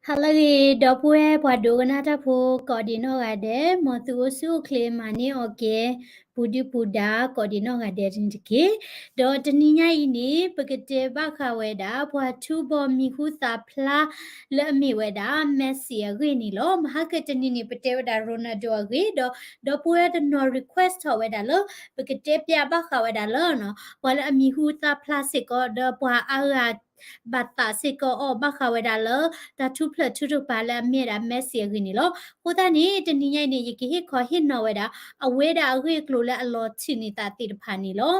ဟါလၢအဂ့ၤ ဒီပုၢ်ဝဲၢ်ပှၤဒိကနၣ်တၢ်ဖိကိးဒံးနီၢ်ဂၤဒဲး, မ်သုအိၣ်ဆူၣ်အိၣ်ချ့မၤန့ၢ်အီၤက့ၤ ပူၤဒုၣ်ပူၤဒါကိးဒံးနီၢ်ဂၤဒဲးတက့ၢ်. ဒီးတနံၤညါအံၤန့ၣ် ပကတဲဘၣ်ဃးဝဲဒၣ် ပှၤထူဘီမံၤဟူသၣ်ဖျါလၢအမ့ၢ်ဝဲဒၣ် Messi အဂ့ၢ်န့ၣ်လီၤ. မဟါကတနံၤန့ၣ် ပတဲဝဲဒၣ် Ronaldo အဂ့ၢ်, ဒီး ဒီပုၢ်ဝဲၢ်တနီၤ request ထီၣ်ဝဲဒၣ်လၢ ပကတဲပျးဘၣ်ဃးဝဲဒၣ်လၢ ပှၤလၢအမံၤဟူသၣ်ဖျါစ့ၢ်ကီး ဒီးပှၤအါဂၤ ဘၣ်သးစ့ၢ်ကီးအီၤ ဘၣ်ဃးဝဲဒၣ်လၢ တၢ်ထူဖျၢၣ်ထူတကပၤလၢအမ့ၢ်ဝဲဒၣ် Messi အဂ့ၢ်န့ၣ်လီၤ. အဃိသတးန့ၣ် တနံၤညါအံၤန့ၣ် ယကဟ့ၣ်ခီဟ့ၣ်နီၤဝဲဒၣ် အဝဲဒၣ်အဂ့ၢ်အကျိၤလၢအလီၤထံးန့ၢ်သးသ့ၣ်တဖၣ်န့ၣ်လီၤ.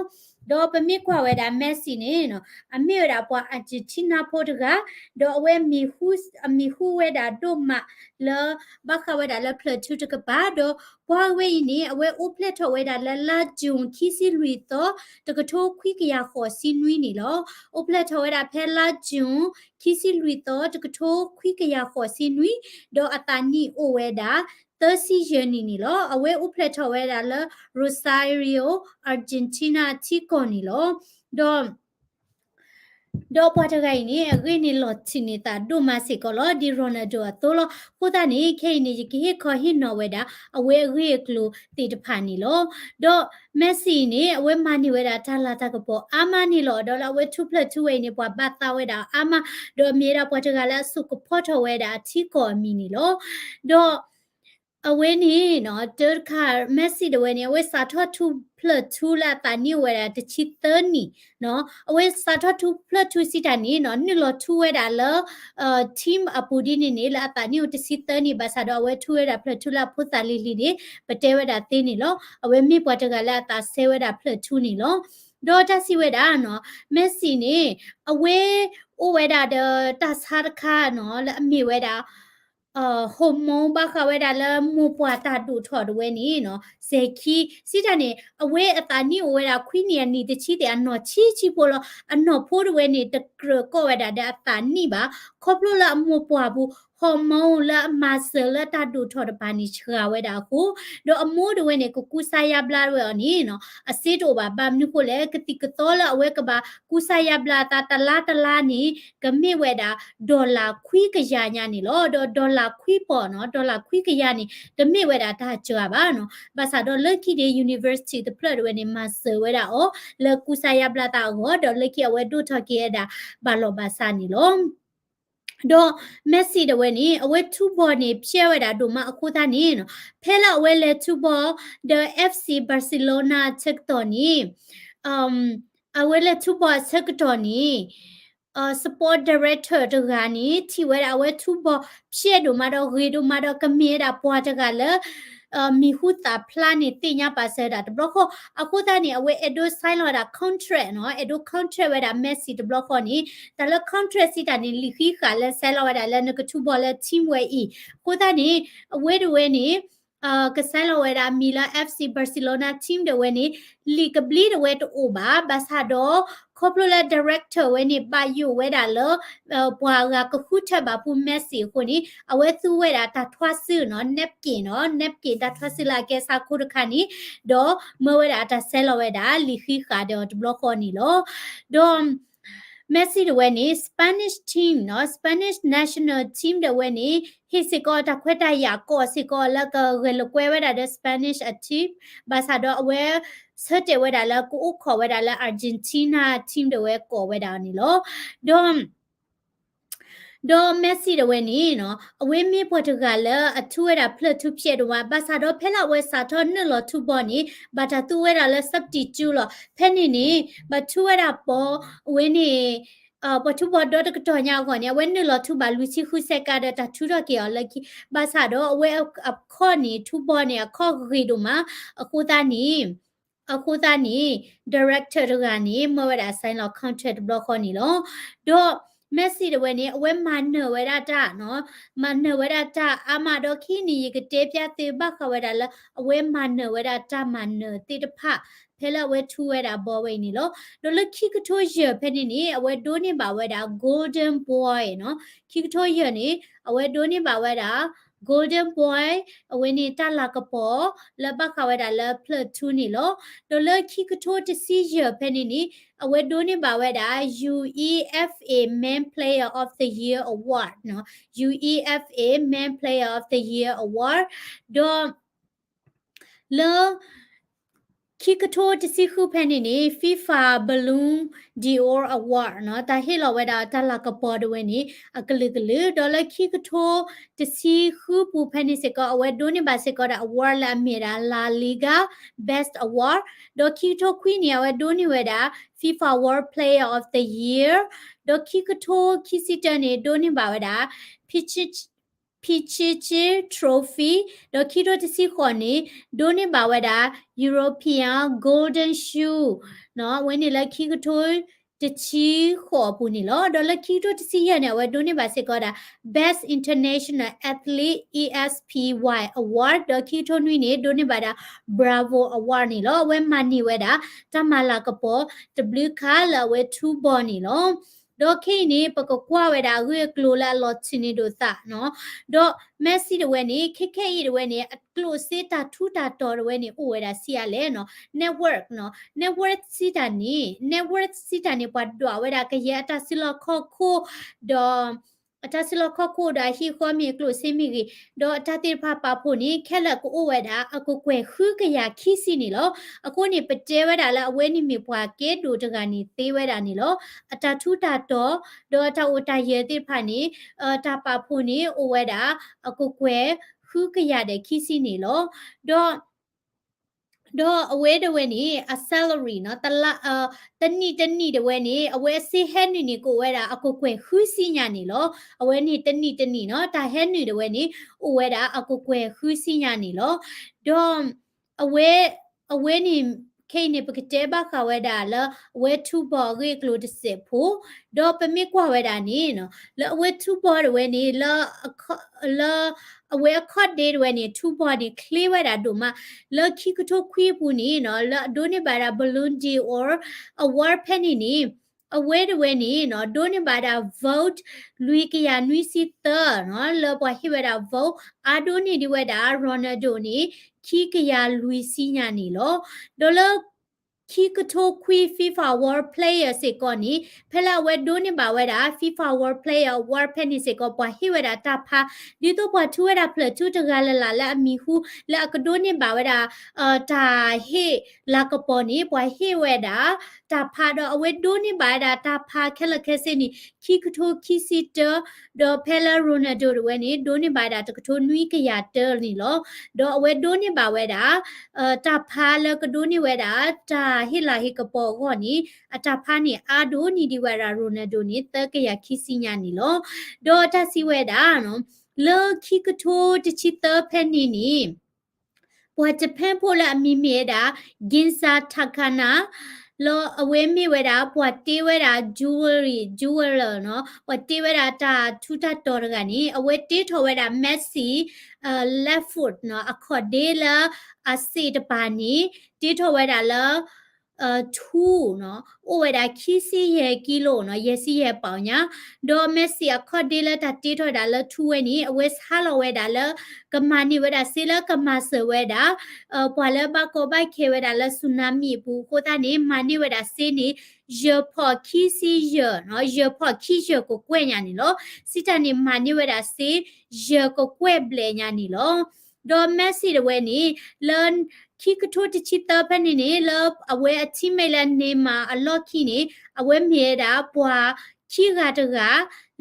ဒီးပမ့ၢ်ကွၢ်ဝဲဒၣ် Messi န့ၣ် အမ့ၢ်ဝဲဒၣ်ပှၤ Argentina ဖိတဂၤ, ဒီးအဝဲ အမံၤဟူဝဲဒၣ်ဒိၣ်မးလၢ ဘၣ်ဃးဝဲဒၣ်လၢဖျၢၣ်ထူတကပၤ, ဒီးပှၤဝဲအံၤန့ၣ် အဝဲအိၣ်ဖျဲၣ်ထီၣ်ဝဲဒၣ်လၢလါ June ခံဆံလွံၢ်သီ တကထိခွံကယၤဃိးဆံနွံန့ၣ်လီၤ. အိၣ်ဖျဲၣ်ထီၣ်ဝဲဒၣ်ဖဲလါ June ခံဆံလွံၢ်သီ တကထိခွံကယၤဃိးဆံနွံ, ဒီးအသးနံၣ်အိၣ်ဝဲဒၣ် သၢဆံယဲၢ်နံၣ်န့ၣ်လီၤ. အဝဲအိၣ်ဖျဲၣ်ထီၣ်ဝဲဒၣ်လၢ Rosario Argentina ထံကီၢ်န့ၣ်လီၤ. ဒီး ဒီးပှၤတဂၤအံၤန့ၣ် အဂ့ၢ်န့ၣ်လီၤထံးန့ၢ်သးဒိၣ်မးစ့ၢ်ကီးလီၤ, ဒ် Ronaldo အသိးလီၤ. အဃိသတးန့ၣ် ခဲအံၤန့ၣ် ယကဟ့ၣ်ခီဟ့ၣ်နီၤဝဲဒၣ် အဝဲအဂ့ၢ်အကျိၤသ့ၣ်တဖၣ်န့ၣ်လီၤ. ဒီး Messi န့ၣ် အဝဲမၤန့ၢ်ဝဲဒၣ်တၢ်လၤတၢ်ကပီၤအါမးန့ၣ်လီၤ. ဒီးလၢအဝဲထူဖျၢၣ်ထူဝဲအံၤန့ၣ် ပှၤဘၣ်သးဝဲဒၣ်အါမး, ဒီးမ့ၢ်ဝဲဒၣ်ပှၤတဂၤလၢအစိာ်ကဖီထီၣ်ဝဲဒၣ်အထံကီၢ်အမံၤန့ၣ်လီၤ. ဒီး အဝဲန့ၣ် တၢ်တခါ Messi ဒၣ်ဝဲန့ၣ် အဝဲစးထီၣ်ထူဖျၢၣ်ထူလၢအသးနံၣ်အိၣ်ဝဲဒၣ်တဆံသၢနံၣ်, အဝဲစးထီၣ်ထူဖျၢၣ်ထူစံးတၢ်န့ၣ် နုာ်လီၤထူဝဲဒၣ်လၢ team အပူၤဒ်န့ၣ်န့ၣ် လၢအသးနံၣ်အိၣ်တဆံသၢနံၣ် ဘၣ်ဆၣ်ဒီးအဝဲထူဝဲဒၣ်ဖျၢၣ်ထူလၢအဖိသၣ်လံၤလံၤန့ၣ် ပတဲဝဲဒၣ်သ့န့ၣ်လီၤ. အဝဲမ့ၢ်ပှၤတဂၤလၢအသးစဲဝဲဒၣ်ဖျၢၣ်ထူန့ၣ်လီၤ. ဒီးတၢ်စံးဝဲဒၣ် Messi န့ၣ် အဝဲအိၣ်ဝဲဒၣ်ဒီးတၢ်ဆါတခါ လၢအမ့ၢ်ဝဲဒၣ် hormone ဘၣ်ဃးဝဲဒၣ်လၢမိၢ်ပှၢ်တၢ်ဒိၣ်ထီၣ်ဒၣ်ဝဲန့ၣ် စဲၤခံ စံးတၢ်န့ၣ် အဝဲအသးနံၣ်အိၣ်ဝဲဒၣ်ခွံနံၣ်အနံၣ်တဆံသ့ၣ် အနီၢ်ဆံးဆံးဖိလီၤ. အနီၢ်ဖိဒၣ်ဝဲန့ၣ် တကြၢးကိးဝဲဒၣ်ဒီးအသးနံၣ်ဘၣ်. ခီဖျိလၢအမိၢ်ပှၢ်ပူၤ hormone လၢအမၤစၢၤလၢတၢ်ဒိၣ်ထီၣ်တဖၣ်န့ၣ် စှၤဝဲဒၣ်အဃိ, ဒီးအမိၢ်ဒၣ်ဝဲန့ၣ် ကကူစါယါဘျါဝဲအီၤန့ၣ် အစ့တအိၣ်ဘၣ်. ဘၣ်မနုၤဃိလဲၣ်, ကသံၣ်ကသီလၢအဝဲကဘၣ်ကူစါယါဘျါအသးတလါတလါန့ၣ် ကမ့ၢ်ဝဲဒၣ် dollar ခွံကယၤညါန့ၣ်လီၤ. ဒီး dollar ခွံပီၢ်နီၤ, dollar ခွံကယၤန့ၣ် တမ့ၢ်ဝဲဒၣ်တၢ်စှၤဘၣ်နီၤ. ဘၣ်ဆၣ်ဒီးလၢခံန့ၣ် university တဖျၢၣ်ဒၣ်ဝဲန့ၣ် မၤစၢၤဝဲဒၣ်အီၤ လၢကူစါယါဘျါသးအဂီၢ်, ဒီးလၢခံအဝဲဒိၣ်ထီၣ်က့ၤဝဲဒၣ် ဘၣ်လီၢ်ဘၣ်စးန့ၣ်လီၤ. ဒီး Messi ဒၣ်ဝဲန့ၣ် အဝဲထူဘီန့ၣ် ဖျဲးဝဲဒၣ်ဒိၣ်မးအဃိသတးန့ၣ်နီၤ, ဖဲလၢအဝဲလဲၤထူဘီ ဒီး F C Barcelona အဆၢကတီၢ်န့ၣ် အဝဲလဲၤထူဘီအဆၢကတီၢ်န့ၣ် sport director တဂၤန့ၣ် ထံၣ်ဝဲဒၣ်အဝဲထူဘီဖျဲးဒိၣ်မးဒီးဂ့ၤဒိၣ်မးဒီး ကမ့ၢ်ဝဲဒၣ်ပှၤတဂၤလၢ မံၤဟူသၣ်ဖျါန့ၣ် သ့ၣ်ညါပာ်စၢၤဝဲဒၣ်တဘျီဃီ. အဃိသတးန့ၣ် အဝဲအဲၣ်ဒိး sign လီၤဝဲဒၣ် contract နီၤ, အဲၣ်ဒိး contract ဝဲဒၣ် Messi တဘျီဃီန့ၣ် တၢ်လၢ contract စံးတၢ်န့ၣ် လံာ်ဃံးဃာ်လၢ sign လီၤဝဲဒၣ်လၢနကထူဘီလၢ team ဝဲအံၤ. အဃိသတးန့ၣ် အဝဲဒၣ်ဝဲန့ၣ် က sign လီၤဝဲဒၣ်အမံၤလၢ F C Barcelona team ဒၣ်ဝဲန့ၣ် လံာ်ကဘျံးဒၣ်ဝဲတအိၣ်ဘၣ်. ဘၣ်ဆၣ်ဒီး ခီဖျိလၢ director ဝဲန့ၣ် ဘၣ်ယိၣ်ဝဲဒၣ်လၢ ပှၤဂၤကဃုထၢဘၣ်ဖု Messi အဃိန့ၣ် အဝဲသူဝဲဒၣ်တၢ်ထွါစုနီၤ, napkin နီၤ, napkin တၢ်ထွါစုလၢအကဲဆါခိတခါန့ၣ် ဒီးမၢဝဲဒၣ်အတၢ် sign လီၤဝဲဒၣ် လံာ်ဃံးဃာ်ဒီးတဘျီဃီန့ၣ်လီၤ. ဒီး Messi ဒၣ်ဝဲန့ၣ် Spanish team နီၤ, Spanish national team ဒၣ်ဝဲန့ၣ် ဟ့ၣ်စ့ၢ်ကီးတၢ်ခွဲးတၢ်ယာ် ကိးစ့ၢ်ကီးလၢကဂဲၤလိာ်ကွဲဝဲဒၣ်ဒီး Spanish အ team, ဘၣ်ဆၣ်ဒီးအဝဲ ဆၢတဲာ်ဝဲဒၣ်လၢကအိၣ်ခိးဝဲဒၣ်လၢ Argentina team ဒၣ်ဝဲကိးဝဲဒၣ်အီၤန့ၣ်လီၤ. ဒီး ဒီး Messi ဒၣ်ဝဲန့ၣ်နီၤ, အဝဲမ့ၢ်ပှၤတဂၤလၢအထူဝဲဒၣ်ဖျၢၣ်ထူဖျဲးဒိၣ်မး, ဘၣ်ဆၣ်ဒီးဖဲလၢအဝဲစးထီၣ်နုာ်လီၤထူဘီန့ၣ် ဘၣ်တၢ်သူဝဲဒၣ်လၢ substitute လီၤ. ဖဲန့ၣ်န့ၣ် ဘၣ်ထူဝဲဒၣ်ပီၤ အဝဲန့ၣ် ပှၤထူဘီဒီတကတီၢ်ညါအဂီၢ်န့ၣ် အဝဲနုာ်လီၤထူဘၣ်လွံၢ်ဆံဃုစဲးကါဒီးတၢ်ထူထီၣ်က့ၤအီၤလၢခံ, ဘၣ်ဆၣ်ဒီးအဝဲအခီၣ်န့ၣ် ထူဘီန့ၣ် အခီၣ်ဂ့ၤဒိၣ်မး, အဃိသတးန့ၣ် အဃိသတးန့ၣ် director တဂၤန့ၣ် မၢဝဲဒၣ် sign လီၤ contract တဘျီဃီန့ၣ်လီၤ. ဒီး Messi ဒၣ်ဝဲန့ၣ် အဝဲမၤနၢၤဝဲဒၣ်တၢ်နီၤ, မၤနၢၤဝဲဒၣ်တၢ်အါမးဒီး ခဲအံၤန့ၣ် ယကတဲပျးသုဘၣ်ဃးဝဲဒၣ်လၢ အဝဲမၤနၢၤဝဲဒၣ်တၢ်မၤနၢၤသ့ၣ်တဖၣ် ဖဲလၢအဝဲထူဝဲဒၣ်ဘီဝဲအံၤန့ၣ်လီၤ. ဒီးလၢခံကထိယဲၢ်ဖဲန့ၣ်န့ၣ် အဝဲဒိးန့ၢ်ဘၣ်ဝဲဒၣ် Golden Boot နီၤ, ခံကထိယဲၢ်န့ၣ် အဝဲဒိးန့ၢ်ဘၣ်ဝဲဒၣ် Golden Boy အဝဲန့ၣ်တၢ်လၤကပီၤ လၢဘၣ်ဃးဝဲဒၣ်လၢ Platoon န့ၣ်လီၤ. ဒီးလၢခံကထိတဆံယဲၢ်ဖဲန့ၣ်န့ၣ် အဝဲဒိးန့ၢ်ဘၣ်ဝဲဒၣ် UEFA Men Player of the Year Award နီၤ, UEFA Men Player of the Year Award ဒီး လၢ ခံကထိတဆံဃုဖဲန့ၣ်န့ၣ် FIFA Ballon d'Or Award နီၤ, တၢ်ဟ့ၣ်လီၤဝဲဒၣ်တၢ်လၤကပီၤတဝဲန့ၣ် အကလုာ်ကလုာ်, ဒီးလၢခံကထိတဆံဃုပူၤဖဲန့ၣ်စ့ၢ်ကီး အဝဲဒိးန့ၢ်ဘၣ်စ့ၢ်ကီးဒၣ် award လၢအမ့ၢ်ဒၣ် La Liga Best Award, ဒီးခံကထိခွံန့ၣ် အဝဲဒိးန့ၢ်ဝဲဒၣ် FIFA World Player of the Year, ဒီးခံကထိခံဆံတၢန့ၣ် ဒိးန့ၢ်ဘၣ်ဝဲဒၣ် Pichichi Trophy, ဒီးခံကထိတဆံဃိးန့ၣ် ဒိးန့ၢ်ဘၣ်ဝဲဒၣ် European Golden Shoe နီၤ, အဝဲန့ၣ်လၢခံကထိတဆံဃိးအပူၤန့ၣ်လီၤ. ဒီးလၢခံကထိတဆံယဲၢ်န့ၣ် အဝဲဒိးန့ၢ်ဘၣ်စ့ၢ်ကီးဒၣ် Best International Athlete E S P Y Award, ဒီးခံကထိနွံန့ၣ် ဒိးန့ၢ်ဘၣ်ဒၣ် Bravo Award န့ၣ်လီၤ. အဝဲမၤန့ၢ်ဝဲဒၣ် တၢ်မၤလၤကပီၤတဘျုးခါလၢအဝဲထူဘီၣ်န့ၣ်လီၤ. ဒီးခဲအံၤန့ၣ် ပကကွၢ်ဝဲဒၣ်အဂ့ၢ်အကျိၤလၢအလီၤဆံးန့ၢ်ဒိၣ်သးနီၤ. ဒီး Messi တဝဲန့ၣ် ခဲခဲအံၤတဝဲန့ၣ် အကျိၣ်စ့တၢ်ထူးတၢ်တီၤတဝဲန့ၣ် အိၣ်ဝဲဒၣ်ဆံးအါလဲၣ်နီၤ. Net worth နီၤ, net worth စံးတၢ်န့ၣ် net worth စံးတၢ်န့ၣ် ပှၤဒွးဝဲဒၣ်ကယဲၢ်အတၢ်စုလီၢ်ခီၣ်ခိၣ် ဒီး အတၢ်စုလီၢ်ခီၣ်ခိၣ်ဒီးအဟံၣ်ဃီမ့ၢ်ဂ့ၤ အကျိၣ်စ့မ့ၢ်ဂ့ၤ ဒီးအတၢ်သ့ၣ်တဖၣ်ပာ်ဖှိၣ်န့ၣ် ခဲလၢာ်ကအိၣ်ဝဲဒၣ် အကကွဲၢ်ဃုကယၤခံဆံန့ၣ်လီၤ. အဃိန့ၣ် ပတဲဝဲဒၣ်လၢအဝဲန့ၣ်မ့ၢ်ပှၤကဲဒိၣ်တဂၤန့ၣ်သ့ဝဲဒၣ်န့ၣ်လီၤ. အတၢ်ထူးတၢ်တီၤ ဒီးအတၢ်အိၣ်တၢ်ယၢၤသ့ၣ်တဖၣ်န့ၣ် တၢ်ပာ်ဖှိၣ်န့ၣ် အိၣ်ဝဲဒၣ် အကကွဲၢ်ဃုကယၤဒီးခံဆံန့ၣ်လီၤ. ဒီး ဒီးအဝဲတဝဲန့ၣ် အ salary နီၤ, တလါ တနံၣ်တနံၣ်တဝဲန့ၣ် အဝဲအစ့ဟဲနုာ်န့ၣ် ကအိၣ်ဝဲဒၣ်အကကွဲၢ်ဃုဆံညါန့ၣ်လီၤ. အဝဲန့ၣ်တနံၣ်တနံၣ်နီၤ, တၢ်ဟဲနုာ်တဝဲန့ၣ် အိၣ်ဝဲဒၣ်အကကွဲၢ်ဃုဆံညါန့ၣ်လီၤ. ဒီး အဝဲ အဝဲန့ၣ် ခဲအံၤန့ၣ် ပကတဲဘၣ်ဃးဝဲဒၣ်လၢ အဝဲထူဘီၣ်အဂ့ၢ်အကျိၤတစဲးဖိ, ဒီးပမ့ၢ်ကွၢ်ဝဲဒၣ်န့ၣ်နီၤ, လၢအဝဲထူဘီၣ်တဝဲန့ၣ် လၢ လၢ အဝဲအခီၣ်ဒ့တဝဲန့ၣ် ထူဘီၣ်န့ၣ်ချ့ဝဲဒၣ်ဒိၣ်မး, လၢခံကထိခွံအပူၤန့ၣ်နီၤ, လၢအဒိးန့ၢ်ဘၣ်ဒၣ် Ballon d'Or award ဖဲန့ၣ်န့ၣ် အဝဲတဝဲန့ၣ်နီၤ ဒိးန့ၢ်ဘၣ်ဒၣ် vote လွံၢ်ကယၤနွံဆံသၢနီၤ, လၢပှၤဟ့ၣ်ဝဲဒၣ် vote အါဒိၣ်န့ၢ်ဒံးဝဲဒၣ် Ronaldo န့ၣ် ခံကယၤလွံၢ်ဆံညါန့ၣ်လီၤ. ဒီးလၢ ခံကထိခွံ FIFA World Player စ့ၢ်ကီးန့ၣ် ဖဲလၢအဝဲဒိးန့ၢ်ဘၣ်ဝဲဒၣ် FIFA World Player Award ဖဲန့ၣ်စ့ၢ်ကီး ပှၤဟ့ၣ်ဝဲဒၣ်တၢ်ဖး ဒ်သိးပှၤထူဝဲဒၣ်ဖျၢၣ်ထူတဂၤလၢ်လၢ်လၢအမံၤဟူ လၢအကဒိးန့ၢ်ဘၣ်ဝဲဒၣ် တၢ်ဟ့ၣ်လၤကပီၤန့ၣ် ပှၤဟ့ၣ်ဝဲဒၣ်တၢ်ဖး ဒီးအဝဲဒိးန့ၢ်ဘၣ်ဝဲဒၣ်တၢ်ဖးခဲလၢာ်ခဲဆ့န့ၣ် ခံကထိခံဆံတၢ, ဒီးဖဲလၢ Ronaldo တဝဲန့ၣ် ဒိးန့ၢ်ဘၣ်ဝဲဒၣ်တကထိနွံကယၤတၢန့ၣ်လီၤ. ဒီးအဝဲဒိးန့ၢ်ဘၣ်ဝဲဒၣ် တၢ်ဖးလၢကဒိးန့ၢ်ဝဲဒၣ် တၢ်ဟ့ၣ်လၤဟ့ၣ်ကပီၤအဂီၢ်န့ၣ် အတၢ်ဖးန့ၣ် အါဒိၣ်န့ၢ်ဒံးဝဲဒၣ် Ronaldo န့ၣ် သၢကယၤခံဆံညါန့ၣ်လီၤ. ဒီးတၢ်စံးဝဲဒၣ် လၢခံကထိတဆံသၢဖဲန့ၣ်န့ၣ် ပှၤ Japan ဖိလၢအမံၤမ့ၢ်ဝဲဒၣ် Ginza Takana လၢအဝဲမ့ၢ်ဝဲဒၣ် ပှၤတ့ဝဲဒၣ် jewelry jeweler နီၤ, ပှၤတ့ဝဲဒၣ်တၢ်ထူးတၢ်တီၤတဂၤန့ၣ် အဝဲတ့ထီၣ်ဝဲဒၣ် Messi left foot နီၤ, အခီၣ်ဒ့လၢအစ့တပၤန့ၣ် တ့ထီၣ်ဝဲဒၣ်လၢ ထူနီၤ, အိၣ်ဝဲဒၣ်ခံဆံယဲၢ်ကံလိနီၤ, ယဲၢ်ဆံယဲၢ်ပီၣ်ညါ, ဒီး Messi အခီၣ်ဒ့လၢတၢ်တ့ထီၣ်ဝဲဒၣ်လၢထူဝဲန့ၣ် အဝဲဆါလီၤဝဲဒၣ်လၢ ကမၤန့ၢ်ဝဲဒၣ်စ့လၢကမၤစၢၤဝဲဒၣ် ပှၤလၢဘၣ်ကီဘၣ်ခဲဝဲဒၣ်လၢ tsunami အပူၤအဃိသတးန့ၣ် မၤန့ၢ်ဝဲဒၣ်စ့န့ၣ် ယဲၢ်ဖီၣ်ခံဆံယဲၢ်နီၤ, ယဲၢ်ဖီၣ်ခံယဲၢ်ကကွဲၢ်ညါန့ၣ်လီၤ. စံးတၢ်န့ၣ် မၤန့ၢ်ဝဲဒၣ်စ့ ယဲၢ်ကကွဲၢ်ဘျဲၣ်ညါန့ၣ်လီၤ. ဒီး Messi တဝဲန့ၣ် လၢခံကထိတဆံသၢဖဲန့ၣ်န့ၣ် လၢအဝဲအ teammate လၢ Neymar အလီၢ်ခံန့ၣ် အဝဲမ့ၢ်ဝဲဒၣ်ပှၤခံဂၤတဂၤ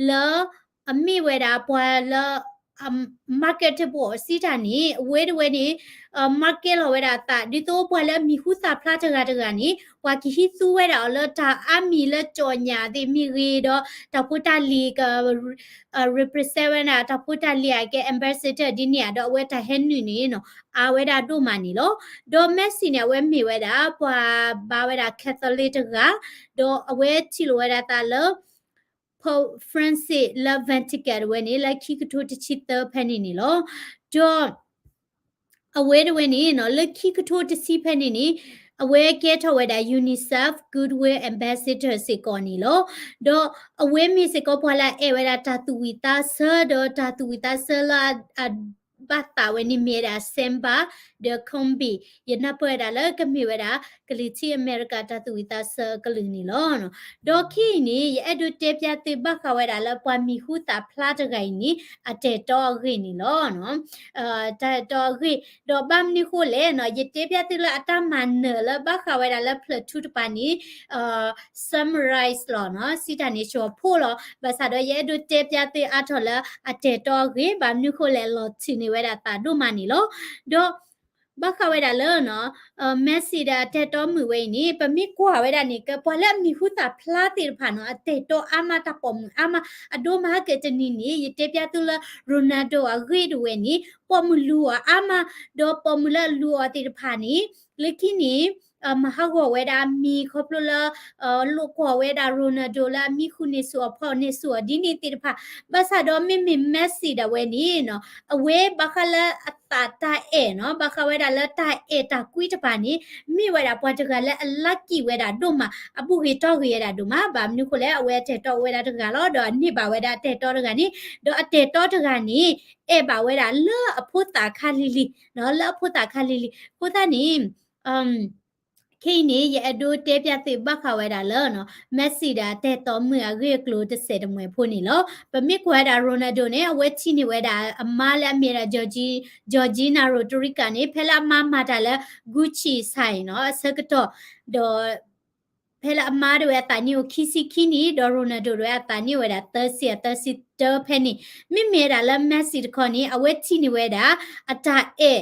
လၢအမ့ၢ်ဝဲဒၣ်ပှၤလၢ marketable စံးတၢ်န့ၣ် အဝဲတဝဲန့ၣ် market လီၤဝဲဒၣ်အသး ဒ်သိးပှၤလၢအမံၤဟူသၣ်ဖျါတဂၤတဂၤန့ၣ် ပှၤကဟံးသူဝဲဒၣ်အီၤလၢတၢ်အါမံၤလၢကၠီၣ်ညၣ်သ့ၣ်မ့ၢ်ဂ့ၤဒီး တၢ်ဖိတၢ်လံၤက represent ဝဲဒၣ် တၢ်ဖိတၢ်လံၤအကဲ ambassador ဒ်န့ၣ်ဧါ ဒီးအဝဲတၢ်ဟဲနုာ်န့ၣ်နီၤ အါဝဲဒၣ်ဒိၣ်မးန့ၣ်လီၤ. ဒီး Messi န့ၣ် အဝဲမ့ၢ်ဝဲဒၣ် ပှၤဘါဝဲဒၣ် Catholic တဂၤ ဒီးအဝဲထံၣ်လိာ်ဝဲဒၣ်သးလၢ Pope Francis လၢ Vatican တဝဲန့ၣ် လၢခံကထိတဆံသၢဖဲန့ၣ်န့ၣ်လီၤ. ဒီး အဝဲတဝဲန့ၣ်နီၤ လၢခံကထိတဆံဖဲန့ၣ်န့ၣ် အဝဲကဲထီၣ်ဝဲဒၣ် UNICEF Goodwill Ambassador စ့ၢ်ကီးန့ၣ်လီၤ. ဒီးအဝဲမ့ၢ်စ့ၢ်ကီးပှၤလၢအအဲၣ်ဝဲဒၣ်တၢ်သူၣ်ဝံၣ်သးဆၢ ဒီးတၢ်သူၣ်ဝံၣ်သးဆၢလၢအဘၣ်သးဝဲန့ၣ်မ့ၢ်ဝဲဒၣ် Simba the Combi, ယနၢ်ပၢၢ်ဝဲဒၣ်လၢကမ့ၢ်ဝဲဒၣ် ကလံၤထံးအမဲရကၤတၢ်သူၣ်ဝံၣ်သးဆၢအကလုာ်န့ၣ်လီၤ. ဒီးခဲအံၤန့ၣ် ယအဲၣ်ဒိးတဲပျးသုဘၣ်ဃးဝဲဒၣ်လၢပှၤမံၤဟူသၣ်ဖျါတဂၤအံၤန့ၣ် အတၢ်အဲၣ်တီအဂ့ၢ်န့ၣ်လီၤ. တၢ်အဲၣ်တီအဂ့ၢ်, ဒီးဘၣ်မနုၤဃိလဲၣ်နီၤ, ယတဲပျးသုလၢအတၢ်မၤနၢၤလၢဘၣ်ဃးဝဲဒၣ်လၢဖျၢၣ်ထူတပၤန့ၣ် summarize လီၤနီၤ, စံးတၢ်န့ၣ် ကၠီၤဖိလီၤ. ဘၣ်ဆၣ်ဒီးယအဲၣ်ဒိးတဲပျးသုအါထီၣ်လၢအတၢ်အဲၣ်တီအဂ့ၢ်, ဘၣ်မနုၤဃိလဲၣ် လီၤထုးန့ၢ်ဝဲဒၣ်သးဒိၣ်မးန့ၣ်လီၤ. ဒီးဘၣ်ဃးဝဲဒၣ်လၢ Messi ဒီးအတၢ်အဲၣ်တီမုာ်ဝဲအံၤန့ၣ် ပမ့ၢ်ကွၢ်ဝဲဒၣ်န့ၣ် ကပှၤလၢအမံၤဟူသၣ်ဖျါသ့ၣ်တဖၣ်နီၤ အတၢ်အဲၣ်တီအါမး တၢ်ပိာ်မုၣ်အါမး, အဒိမၤဟဲက့ၤတနံၤန့ၣ် ယတဲပျးသုလၢ Ronaldo အဂ့ၢ်ဒၣ်ဝဲန့ၣ် ပိာ်မုၣ်လူၤအီၤအါမး, ဒီးပိာ်မုၣ်လၢအလူၤအီၤသ့ၣ်တဖၣ်န့ၣ် လၢခံန့ၣ် မၤဟးဂီၤဝဲဒၣ်အမံၤခီဖျိလၢ လိာ်ကွီၢ်ဝဲဒၣ် Ronaldo လၢအမံၤဃုာ်န့ၢ်ဆူၣ်အီၤဖီၣ်န့ၢ်ဆူၣ်အီၤဒ်န့ၣ်သ့ၣ်တဖၣ်, ဘၣ်ဆၣ်ဒီးမ့မ့ၢ် Messi ဒၣ်ဝဲန့ၣ်နီၤ အဝဲဘၣ်ဃးလၢအသးတၢ်အဲၣ်နီၤ ဘၣ်ဃးဝဲဒၣ်လၢတၢ်အဲၣ်တၢ်ကွံတဖၣ်န့ၣ် မ့ၢ်ဝဲဒၣ်ပှၤတဂၤလၢအလၢကံၣ်ဝဲဒၣ်ဒိၣ်မး အဘူၣ်ဂ့ၤတီၢ်ဂ့ၤဝဲဒၣ်ဒိၣ်မး, ဘၣ်မနုၤဃိလဲၣ် အဝဲအတၢ်အဲၣ်တီအိၣ်ဝဲဒၣ်တဂၤလီၤ, ဒီးအန့ၢ်ဘၣ်ဝဲဒၣ်အတၢ်အဲၣ်တီတဂၤန့ၣ်, ဒီးအတၢ်အဲၣ်တီတဂၤန့ၣ် အဲၣ်ဘၣ်ဝဲဒၣ်လၢအဖိသၣ်ခါလံၤလံၤ, လၢအဖိသၣ်ခါလံၤလံၤ, အဃိသတးန့ၣ် ခဲအံၤန့ၣ် ယအဲၣ်ဒိးတဲပျးသုဘၣ်ဃးဝဲဒၣ်လၢ Messi ဒီးအတၢ်အဲၣ်တီမုာ်အဂ့ၢ်အကျိၤတစဲးတမှဲၤဖိန့ၣ်လီၤ. ပမ့ၢ်ကွၢ်ဝဲဒၣ် Ronaldo န့ၣ် အဝဲထံၣ်န့ၢ်ဝဲဒၣ်အမါလၢအမ့ၢ်ဒၣ် Georgina Rodríguez န့ၣ် ဖဲလၢအမါမၤတၢ်လၢ Gucci ဆၣ်အံၤနီၤ အဆၢကတီၢ်, ဒီး ဖဲလၢအမါဒၣ်ဝဲအသးနံၣ်အိၣ်ခံဆံခံနံၣ်, ဒီး Ronaldo ဒၣ်ဝဲအသးနံၣ်အိၣ်ဝဲဒၣ်သၢဆံ အသၢဆံတၢဖဲန့ၣ်, မ့မ့ၢ်ဝဲဒၣ်လၢ Messi တခီန့ၣ် အဝဲထံၣ်န့ၢ်ဝဲဒၣ် အတၢ်အဲၣ်,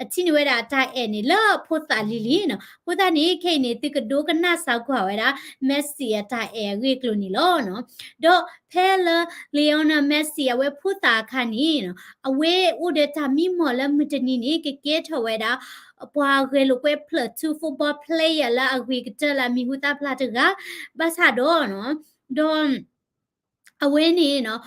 အထံၣ်န့ၢ်ဝဲဒၣ်အတၢ်အဲၣ်န့ၣ် လၢအဖိသၣ်လံၤလံၤနီၤ, အဃိသတးန့ၣ် ခဲအံၤန့ၣ် သုကဒိကနၣ်စၢ်ကွၢ်ဝဲဒၣ် Messi အတၢ်အဲၣ်အဂ့ၢ်အကျိၤန့ၣ်လီၤ. ဒီးဖဲလၢ Lionel Messi အဝဲဖိသၣ်အခါန့ၣ် အဝဲအိၣ်ဒီးတၢ်မံမီၢ်လၢမုၢ်တနံၤန့ၣ် ကကဲထီၣ်ဝဲဒၣ် ပှၤဂဲၤလိာ်ကွဲဖျၢၣ်ထူ football player လၢအဂ့ၤကတၢၢ်လၢအမံၤဟူသၣ်ဖျါတဂၤ, ဘၣ်ဆၣ်ဒီး ဒီး အဝဲန့ၣ်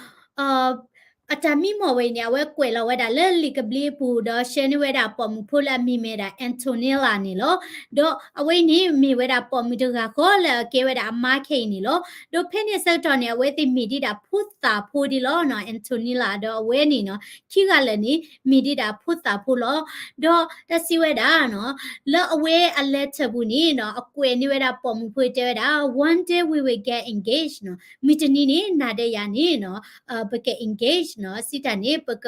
အတၢ်မံမီၢ်ဝဲအံၤန့ၣ် အဝဲကွဲးလီၤဝဲဒၣ်လၢလံာ်ကဘျံးအပူၤ ဒီးဆှၢန့ၢ်ဝဲဒၣ်ပိာ်မုၣ်ဖိလၢအမံၤမ့ၢ်ဒၣ် Antonella န့ၣ်လီၤ. ဒီးအဝဲအံၤန့ၣ် မ့ၢ်ဝဲဒၣ်ပိာ်မုၣ်တဂၤဃီလၢအကဲဝဲဒၣ်အမါခဲအံၤန့ၣ်လီၤ. ဒီးဖဲန့ၣ်အဆၢကတီၢ်န့ၣ် အဝဲသ့ၣ်မ့ၢ်ဒံးဒၣ်ဖိသၣ်ဖိဒ်လီၤနီၤ Antonella ဒီးအဝဲန့ၣ်နီၤ ခံဂၤလၢာ်န့ၣ် မ့ၢ်ဒံးဒၣ်ဖိသၣ်ဖိလီၤ. ဒီးတၢ်စံးဝဲဒၣ်နီၤ လၢအဝဲအ letter ပူၤန့ၣ်နီၤ အကွဲးန့ၢ်ဝဲဒၣ်ပိာ်မုၣ်ဖိတဲဝဲဒၣ် one day we will get engaged နီၤ မုၢ်တနံၤန့ၣ် နၤဒီးယၤန့ၣ်နီၤ ပက engage နီၤ စံးတၢ်န့ၣ် ပက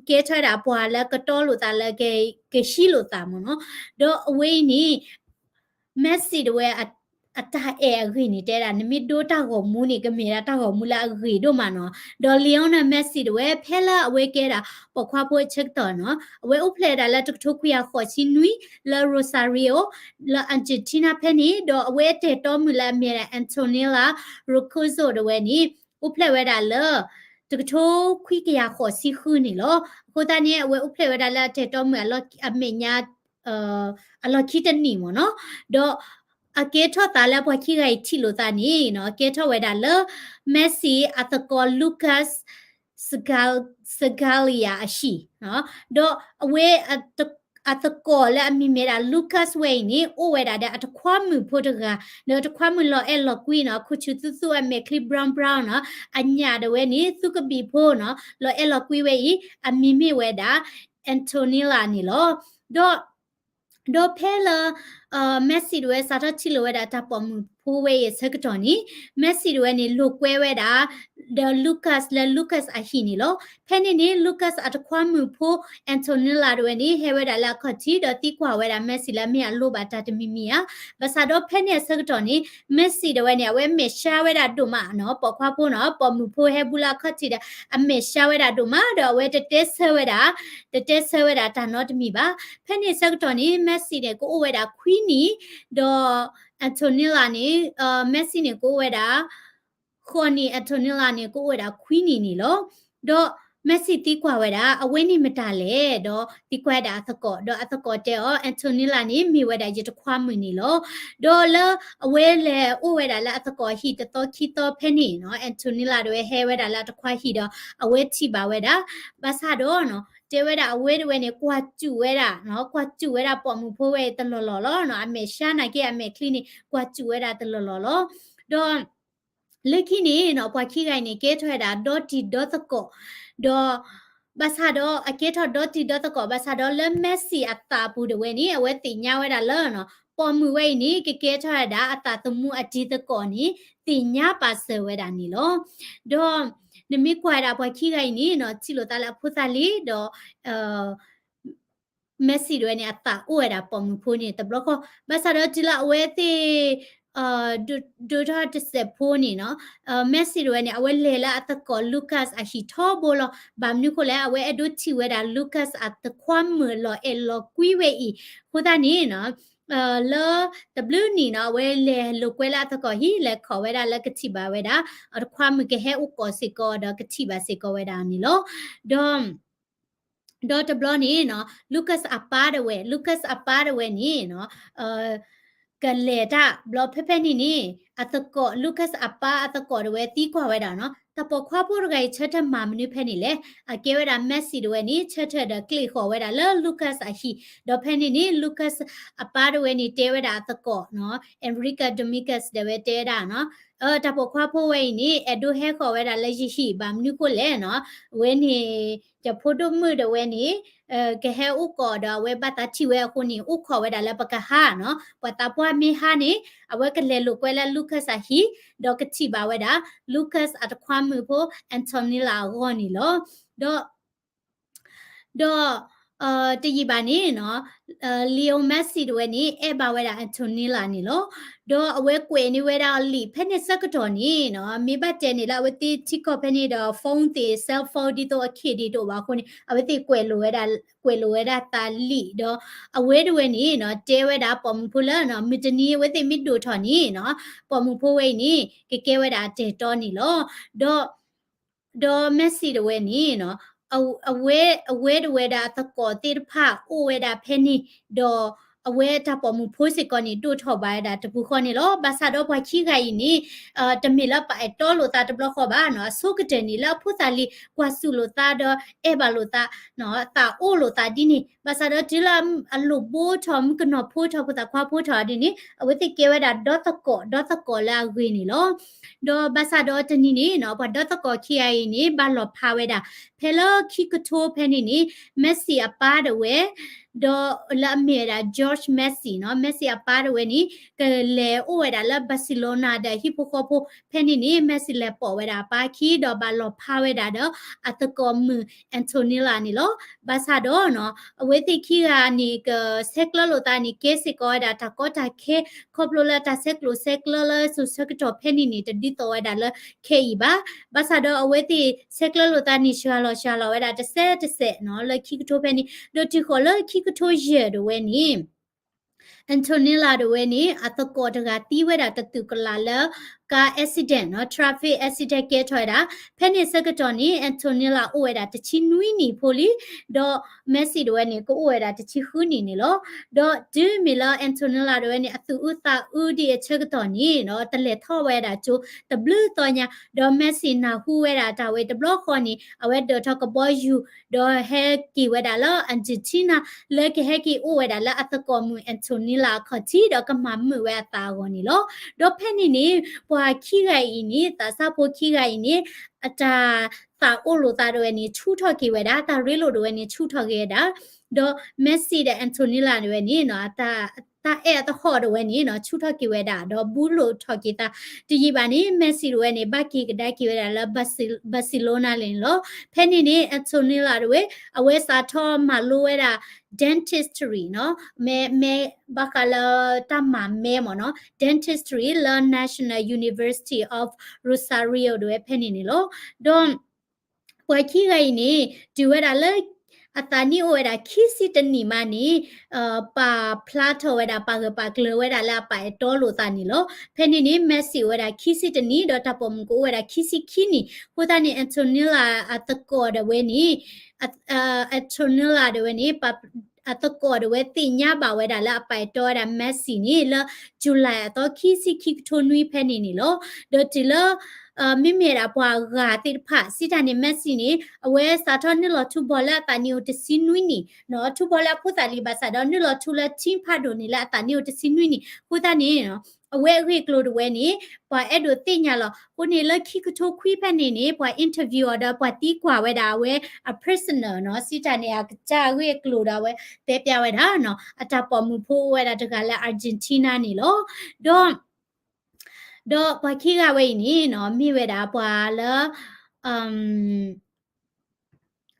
ကဲထီၣ်ဝဲဒၣ်ပှၤလၢကတီလိာ်သးလၢကဟံးလိာ်သးမ့ၢ်နီၤ. ဒီးအဝဲအံၤန့ၣ် Messi ဒၣ်ဝဲ အတၢ်အဲၣ်အဂ့ၢ်န့ၣ် တဲဒၣ် နမ့ၢ်ဒိတၢ်ဂီၤမူန့ၣ် ကမ့ၢ်ဒၣ်တၢ်ဂီၤမူလၢအဂ့ၤဒိၣ်မးနီၤ. ဒီး Lionel Messi ဒၣ်ဝဲ ဖဲလၢအဝဲကဲဒၣ်ပိာ်ခွါဖိအဆၢကတီၢ်နီၤ အဝဲအိၣ်ဖျဲၣ်ဝဲဒၣ်လၢတကထိခွံကယၤဃိးဆံနွံ လၢ Rosario လၢ Argentina ဖဲန့ၣ် ဒီးအဝဲအတၢ်အဲၣ်တီမုာ်လၢအမ့ၢ်ဒၣ် Antonella Roccuzzo ဒၣ်ဝဲန့ၣ် အိၣ်ဖျဲၣ်ဝဲဒၣ်လၢ တကထိခွံကယၤဃိးဆံဃုန့ၣ်လီၤ. အဃိသတးန့ၣ် အဝဲအိၣ်ဖျဲၣ်ဝဲဒၣ်လၢအတၢ်အဲၣ်တီမုာ်အလီၢ်အမဲာ်ညါ အလီၢ်ခံတနံၣ်မ့ၢ်နီၤ. ဒီးအကဲထီၣ်သးလၢပှၤခံဂၤအံၤထံၣ်လိာ်သးန့ၣ်နီၤ ကဲထီၣ်ဝဲဒၣ်လၢ Messi အသကိး Lucas Scal- Scalia အဟံၣ်, ဒီးအဝဲ အသကိးလၢအမံၤမ့ၢ်ဒၣ် Lucas ဝဲအံၤန့ၣ် အိၣ်ဝဲဒၣ်ဒီးအတံၤခွါမုၣ်ဖိတဂၤ, ဒီးအတံၤခွါမုၣ်လီၤအဲၣ်လီၤကွံနီၤ ခိၣ်ဆူၣ်သူသူအမဲာ်ချံ brown brown နီၤ, အညၣ်ဒၣ်ဝဲန့ၣ် သူကဘံၣ်ဖိနီၤ လီၤအဲၣ်လီၤကွံဝဲအံၤ အမံၤမ့ၢ်ဝဲဒၣ် Antonella န့ၣ်လီၤ. ဒီး ဒီးဖဲလၢ Messi ဒၣ်ဝဲစးထီၣ်ထံၣ်လိာ်ဝဲဒၣ်တၢ်ပိာ်မုၣ်ဖိဝဲအံၤအဆၢကတီၢ်န့ၣ် Messi ဒၣ်ဝဲန့ၣ် လိာ်ကွဲဝဲဒၣ် ဒီး Lucas လၢ Lucas အဟံၣ်န့ၣ်လီၤ. ဖဲန့ၣ်န့ၣ် Lucas အတံၤခွါမုၣ်ဖိ Antonella ဒၣ်ဝဲန့ၣ် ဟဲဝဲဒၣ်လၢအခီၣ်ထံး ဒီးသံကွၢ်ဝဲဒၣ် Messi လၢအမ့ၢ်အလိၣ်ဘၣ်တၢ်တမံၤမံၤဧါ. ဘၣ်ဆၣ်ဒီးဖဲန့ၣ်အဆၢကတီၢ်န့ၣ် Messi ဒၣ်ဝဲန့ၣ် အဝဲမဲာ်ဆှးဝဲဒၣ်ဒိၣ်မးနီၤ ပိာ်ခွါဖိနီၤ ပိာ်မုၣ်ဖိဟဲဘူးလၢအခီၣ်ထံးဒီး အမဲာ်ဆှးဝဲဒၣ်ဒိၣ်မး ဒီးအဝဲတတဲဆၢဝဲဒၣ် တတဲဆၢဝဲဒၣ်တၢ်နီတမံၤဘၣ်. ဖဲန့ၣ်အဆၢကတီၢ်န့ၣ် Messi န့ၣ် ကအိၣ်ဝဲဒၣ်ခွံနံၣ်, ဒီး Antonella န့ၣ် Messi န့ၣ် ကအိၣ်ဝဲဒၣ် ဃိးနံၣ် Antonella န့ၣ် ကအိၣ်ဝဲဒၣ်ခွံနံၣ်န့ၣ်လီၤ. ဒီး Messi သံကွၢ်ဝဲဒၣ် အဝဲန့ၣ်မတၤလဲၣ်, ဒီးသံကွၢ်ဝဲဒၣ်အသကိး, ဒီးအသကိးတဲအီၤ Antonella န့ၣ် မ့ၢ်ဝဲဒၣ်ယတံၤခွါမုၣ်န့ၣ်လီၤ. ဒီးလၢအဝဲလဲၤအိၣ်ဝဲဒၣ်လၢအသကိးအဟံၣ်တသီခံသီဖဲန့ၣ်နီၤ Antonella ဒၣ်ဝဲဟဲဝဲဒၣ်လၢအတံၤခွါဟံၣ်ဒီး အဝဲထံၣ်ဘၣ်ဝဲဒၣ်, ဘၣ်ဆၣ်ဒီးနီၤ တဲဝဲဒၣ်အဝဲတဝဲန့ၣ် ကွၢ်စူၣ်ဝဲဒၣ်, ကွၢ်စူၣ်ဝဲဒၣ်ပိာ်မုၣ်ဖိဝဲအံၤတလီၢ်လီၢ်လီၤ. အမဲာ်ဆှါနာ်က့ အမဲာ်ချံန့ၣ် ကွၢ်စူၣ်ဝဲဒၣ်တလီၢ်လီၢ်လီၤ. ဒီး လၢခံန့ၣ်နီၤ ပှၤခံဂၤအံၤန့ၣ် ကဲထီၣ်ဝဲဒၣ်ဒီတံၤဒီသကိး, ဒီး ဘၣ်ဆၣ်ဒီးအကဲထီၣ်ဒီတံၤဒီသကိး ဘၣ်ဆၣ်ဒီးလၢ Messi အသးအပူၤတဝဲန့ၣ် အဝဲသ့ၣ်ညါဝဲဒၣ်လၢ ပိာ်မုၣ်ဝဲအံၤန့ၣ် ကကဲထီၣ်ဝဲဒၣ်အသးသမူအတံၤသကိးန့ၣ် သ့ၣ်ညါပာ်စၢၤဝဲဒၣ်န့ၣ်လီၤ. ဒီး နမ့ၢ်ကွၢ်ဝဲဒၣ်ပှၤခံဂၤအံၤန့ၣ်နီၤ ထံၣ်လိာ်သးလၢအဖိသၣ်လံ ဒီး Messi တဝဲန့ၣ် အသးအိၣ်ဝဲဒၣ်ပိာ်မုၣ်ဖိန့ၣ်တဘျီဃီ, ဘၣ်ဆၣ်ဒီးတုၤလၢအဝဲသ့ၣ် ဒိးထီၣ်တစဲးဖိန့ၣ်နီၤ, Messi တဝဲန့ၣ် အဝဲလဲၤလၢအသကိး Lucas အဟံၣ်ထီဘိလီၤ. ဘၣ်မနုၤဃိလဲၣ် အဝဲအဲၣ်ဒိးထံၣ်ဝဲဒၣ် Lucas အတခွါမုၣ်လီၤအဲၣ်လီၤကွံဝဲအံၤ, အဃိသတးန့ၣ်နီၤ လၢတဘျုးနံၣ်နီၤ အဝဲလဲၤလိာ်ကွဲလၢအသကိးဟံၣ် လဲၤခိးဝဲဒၣ်လၢကထံၣ်ဘၣ်ဝဲဒၣ် အတခွါမုၣ်ကဟဲအိၣ်ကီးစ့ၢ်ကီးဒီးကထံၣ်ဘၣ်စ့ၢ်ကီးဝဲဒၣ်န့ၣ်လီၤ. ဒီး ဒီးတဘျီန့ၣ်နီၤ Lucas အပၢ်တဝဲ, Lucas အပၢ်တဝဲန့ၣ်နီၤ ကလဲၤတၢ်ဘျီဖဲဖဲန့ၣ်န့ၣ် အသကိး Lucas အပၢ်အသကိးတဝဲသံကွၢ်ဝဲဒၣ်နီၤ တၢ်ပိာ်ခွါဖိတဂၤအံၤဆၢထၢၣ်မၤမနုၤဖဲန့ၣ်လဲၣ်. အကဲဝဲဒၣ် Messi တဝဲန့ၣ် ဆၢထၢၣ်ဒီးကျ့ၣ်ဃီၤဝဲဒၣ်လၢ Lucas အဟံၣ်, ဒီးဖဲန့ၣ်န့ၣ် Lucas အပၢ်တဝဲန့ၣ် တဲဝဲဒၣ်အသကိးနီၤ Enrique Dominguez တဝဲတဲဝဲဒၣ်နီၤ တၢ်ပိာ်ခွါဖိဝဲအံၤန့ၣ် အဲၣ်ဒိးဟဲဃီၤဝဲဒၣ်လၢယဟံၣ် ဘၣ်မနုၤဃိလဲၣ်နီၤ, အဝဲန့ၣ် ယဖိဒိၣ်မုၣ်တဝဲန့ၣ် ကဟဲအိၣ်ကီးဒီးအဝဲဘၣ်သးထံၣ်ဝဲအဃိန့ၣ် အိၣ်ခိးဝဲဒၣ်လၢပကဟးနီၤ, ပှၤသးပှၢ်မ့ၢ်ဟးန့ၣ် အဝဲကလဲၤလိာ်ကွဲလၢ Lucas အဟံၣ် ဒီးကထံၣ်ဘၣ်ဝဲဒၣ် Lucas အတခွါမုၣ်ဖိ Antonella အဂီၢ်န့ၣ်လီၤ. ဒီး ဒီး တယံာ်ဘၣ်န့ၣ်နီၤ Leo Messi တဝဲန့ၣ် အဲၣ်ဘၣ်ဝဲဒၣ် Antonella န့ၣ်လီၤ. ဒီးအဝဲကွဲးန့ၢ်ဝဲဒၣ်အီၤလံာ် ဖဲန့ၣ်ဆၢကတီၢ်န့ၣ်နီၤ မ့ၢ်ဘၣ်တဲန့ၣ်လၢအဝဲသ့ၣ်ထံကီၢ်ဖဲန့ၣ်ဒီး phone သ့ၣ် cell phone ဒ်သိးအခ့ဒံးတအိၣ်ဘၣ်အဃိန့ၣ် အဝဲသ့ၣ်ကွဲးလိာ်ဝဲဒၣ် ကွဲးလိာ်ဝဲဒၣ်သးလံာ်ဒီး အဝဲတဝဲန့ၣ်နီၤ တဲဝဲဒၣ်ပိာ်မုၣ်ဖိလၢနီၤ မုၢ်တနံၤအဝဲသ့ၣ်မ့ၢ်ဒိၣ်ထီၣ်န့ၣ်နီၤ ပိာ်မုၣ်ဖိဝဲအံၤန့ၣ် ကကဲဝဲဒၣ်အတၢ်တီန့ၣ်လီၤ. ဒီး ဒီး Messi တဝဲန့ၣ်နီၤ အဝဲ အဝဲတဝဲဒၣ်အသကိးသ့ၣ်တဖၣ်အိၣ်ဝဲဒၣ်ဖဲန့ၣ် ဒီးအဝဲတၢ်ပိာ်မုၣ်ဖိစ့ၢ်ကီးန့ၣ် ဒိၣ်ထီၣ်ဘၣ်ဝဲဒၣ်တပူၤဃီန့ၣ်လီၤ. ဘၣ်ဆၣ်ဒီးပှၤခံဂၤအံၤန့ၣ် တမ့ၢ်လၢပအဲၣ်တီလိာ်သးတဘျီဃီဘၣ်နီၤ အဆိကတၢၢ်န့ၣ်လၢအဖိသၣ်လံၤ ကွၢ်စူၣ်လိာ်သးဒီးအဲၣ်ဘၣ်လိာ်သး သးအိၣ်လိာ်သးဒ်န့ၣ် ဘၣ်ဆၣ်ဒီးတုၤလၢအလိၣ်ဘိထီၣ် မုၣ်ကနီၤဖိထီၣ် ဖိသၣ်ခွါဖိထီၣ်ဒ်န့ၣ် အဝဲသ့ၣ်ကဲဝဲဒၣ်ဒီသကိး ဒီသကိးလၢအဂ့ၤန့ၣ်လီၤ. ဒီးဘၣ်ဆၣ်ဒီးတနံၤန့ၣ်နီၤ ပှၤဒီသကိးခံဂၤအံၤန့ၣ် ဘၣ်လီၤဖးဝဲဒၣ် ဖဲလၢခံကထိဖဲန့ၣ်န့ၣ် Messi အပၢ်တဝဲ ဒီးလၢအမ့ၢ်ဝဲဒၣ် George Messi နီၤ Messi အပၢ်တဝဲန့ၣ် ကလဲၤအိၣ်ဝဲဒၣ်လၢ Barcelona ဒီးဟံၣ်ဖိဃီဖိ ဖဲန့ၣ်န့ၣ် Messi လဲၤပိာ်ဝဲဒၣ်အပၢ်ခံ ဒီးဘၣ်လီၤဖးဝဲဒၣ်ဒီးအသကိးမုၣ် Antonella န့ၣ်လီၤ. ဘၣ်ဆၣ်ဒီးနီၤ အဝဲသ့ၣ်ခံဂၤန့ၣ် ကဆဲးကျၢလိာ်သးန့ၣ် ကဲစ့ၢ်ကီးဝဲဒၣ်တၢ်ကီတၢ်ခဲ ခီဖျိလၢတၢ်ဆဲးကျိးဆဲးကျၢလၢစိၤဆၢကတီၢ်ဖဲန့ၣ်န့ၣ် တဒ်သိးဝဲဒၣ်လၢခဲအံၤဘၣ်. ဘၣ်ဆၣ်ဒီးအဝဲသ့ၣ်ဆဲးကျၢလိာ်သးန့ၣ် စှၤလီၤစှၤလီၤဝဲဒၣ်တစဲးတစဲးနီၤ လၢခံကထိဖဲန့ၣ် ဒီးတုၤဃီၤလၢခံကထိယဲၢ်တဝဲန့ၣ် Antonella တဝဲန့ၣ် အသကိးတဂၤသံဝဲဒၣ်တသူၣ်ကလာ်လၢ car accident နီၤ traffic accident ကဲထီၣ်ဝဲဒၣ် ဖဲန့ၣ်ဆၢကတီၢ်န့ၣ် Antonella အိၣ်ဝဲဒၣ်တဆံနွံနံၣ်ဖိလံ ဒီး Messi တဝဲန့ၣ် ကအိၣ်ဝဲဒၣ်တဆံဃုနံၣ်န့ၣ်လီၤ. ဒီးတုၤမ့ၢ်လၢ Antonella တဝဲန့ၣ် အသူၣ်အုးသးအုးဒံးအဆၢကတီၢ်န့ၣ်နီၤ တလဲၤထီၣ်ဝဲဒၣ်ကၠိတဘျုးသီညါ ဒီး Messi နၢ်ဟူဝဲဒၣ်တၢ်ဝဲတဘျီဃီန့ၣ် အဝဲဒၢးထီၣ်ကဘီယူၤ ဒီးဟဲက့ၤဝဲဒၣ်လၢ Argentina လၢကဟဲက့ၤအိၣ်ဝဲဒၣ်လၢအသကိးမုၣ် Antonella အခီၣ်ထံး ဒီးကမၤမုာ်ဝဲအသးအဂီၢ်န့ၣ်လီၤ. ဒီးဖဲန့ၣ်န့ၣ် ပှၤခံဂၤအံၤန့ၣ် သးစၢ်ဖိခံဂၤအံၤန့ၣ် အတၢ်သးအိၣ်လိာ်သးတဝဲန့ၣ် ဆူၣ်ထီၣ်က့ၤဝဲဒၣ် တၢ်ရ့လိာ်တဝဲန့ၣ် ဆူၣ်ထီၣ်က့ၤဝဲဒၣ် ဒီး Messi ဒီး Antonella တဝဲန့ၣ်နီၤ တၢ်အဲၣ်အသဟီၣ်တဝဲန့ၣ်နီၤ ဆူၣ်ထီၣ်က့ၤဝဲဒၣ် ဒီးဘူးလိာ်ထီၣ်က့ၤသး တယံာ်ဘၣ်န့ၣ် Messi တဝဲန့ၣ် ဘၣ်က့ၤကဒါက့ၤဝဲဒၣ်လၢ Barcelona လၢန့ၣ်လီၤ. ဖဲန့ၣ်န့ၣ် Antonella တဝဲ အဝဲစးထီၣ်မၤလိဝဲဒၣ် dentistry နီၤ မ့ၢ် မ့ၢ်ဘၣ်ဃးလၢတၢ်မၤမဲမ့ၢ်နီၤ dentistry လၢ National University of Rosario တဝဲဖဲန့ၣ်န့ၣ်လီၤ. ဒီး ပှၤခံဂၤအံၤန့ၣ် တုၤဝဲဒၣ်လၢ အသးနံၣ်အိၣ်ဝဲဒၣ်ခံဆံတနံၣ်မးန့ၣ် ပာ်ဖျါထီၣ်ဝဲဒၣ် ပာ်ဂၢၢ်ပာ်ကျၢၤဝဲဒၣ်လၢအပာ်အဲၣ်တီလိာ်သးန့ၣ်လီၤ. ဖဲန့ၣ်န့ၣ် Messi အိၣ်ဝဲဒၣ်ခံဆံတနံၣ် ဒီးတၢ်ပိာ်မုၣ်ကအိၣ်ဝဲဒၣ်ခံဆံခံနံၣ် အဃိသတးန့ၣ် Antonella အသကိးတဝဲန့ၣ် Antonella တဝဲန့ၣ် အသကိးတဝဲသ့ၣ်ညါဘၣ်ဝဲဒၣ်လၢအပာ်အဲၣ်တီဝဲဒၣ် Messi န့ၣ် လၢ July အသီခံဆံခံကထိနွံဖဲန့ၣ်န့ၣ်လီၤ. ဒီးတုၤလၢ မ့မ့ၢ်ဒၣ်ပှၤဂၤသ့ၣ်တဖၣ် စံးတၢ်န့ၣ် Messi န့ၣ် အဝဲစးထီၣ်နုာ်လီၤထူဘီလၢအသးနံၣ်အိၣ်တဆံနွံနံၣ်နီၤ, ထူဘီလၢအဖိသၣ်လံ ဘၣ်ဆၣ်ဒီးနုာ်လီၤထူလၢ team ဖးဒိၣ်န့ၣ်လၢအသးနံၣ်အိၣ်တဆံနွံနံၣ် အဃိသတးန့ၣ် အဝဲအဂ့ၢ်အကျိၤတဝဲန့ၣ် ပှၤအဲၣ်ဒိးသ့ၣ်ညါလီၤ. အဃိန့ၣ်လၢခံကထိခွံဖဲန့ၣ်န့ၣ် ပှၤ interview အီၤဒီးပှၤသံကွၢ်ဝဲဒၣ်အဝဲအ prisoner နီၤ, စံးတၢ်န့ၣ် အကစၢ်အဂ့ၢ်အကျိၤဒီးအဝဲတဲပျးဝဲဒၣ်နီၤ, အတၢ်ပိာ်မုၣ်ဖိအိၣ်ဝဲဒၣ်တဂၤလၢ Argentina န့ၣ်လီၤ. ဒီး ဒီးပှၤခံဂၤဝဲအံၤန့ၣ်နီၤ မ့ၢ်ဝဲဒၣ်ပှၤလၢ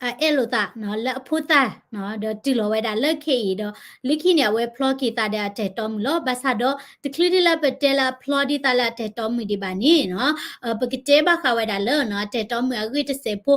အအဲၣ်လိာ်သးနီၤ လၢအဖိသၣ်နီၤ, ဒီးတုၤလီၤဝဲဒၣ်လၢခဲအံၤဒီး လၢခံန့ၣ် အဝဲဖျီက့ၤသးဒီးအတၢ်အဲၣ်တီမုၣ်လီၤ. ဘၣ်ဆၣ်ဒီး တချုးဒ်လၢပတဲလၢအဖျီဒ်သးလၢအတၢ်အဲၣ်တီမုၣ်ဒံးဘၣ်န့ၣ်နီၤ, ပကတဲဘၣ်ဃးဝဲဒၣ်လၢနီၤ အတၢ်အဲၣ်တီမုၣ်အဂ့ၢ်တစဲးဖိ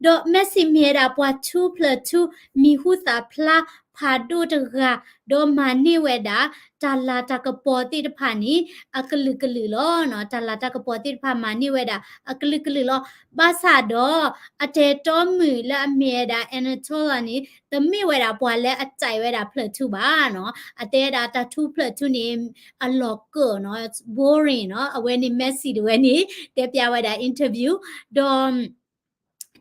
ဒီး Messi မ့ၢ်ဝဲဒၣ်ပှၤထူဖျၢၣ်ထူ မံၤဟူသၣ်ဖျါ ဖးဒိၣ်တဂၤ ဒီးမၤန့ၢ်ဝဲဒၣ် တၢ်လၤတၢ်ကပီၤသ့ၣ်တဖၣ်န့ၣ် အကလုာ်ကလုာ်လီၤနီၤ. တၢ်လၤတၢ်ကပီၤသ့ၣ်တဖၣ်မၤန့ၢ်ဝဲဒၣ် အကလုာ်ကလုာ်လီၤ. ဘၣ်ဆၣ်ဒီး အတၢ်အဲၣ်တီမုၣ်လၢအမ့ၢ်ဝဲဒၣ် Anatola န့ၣ် တမ့ၢ်ဝဲဒၣ်ပှၤလၢအကြိုက်ဝဲဒၣ်ဖျၢၣ်ထူဘၣ်နီၤ. အတဲဝဲဒၣ်တၢ်ထူဖျၢၣ်ထူန့ၣ် အလီၢ်ကၢၣ်နီၤ, boring နီၤ. အဝဲန့ၣ် Messi တဝဲန့ၣ် တဲပျးဝဲဒၣ် interview ဒီး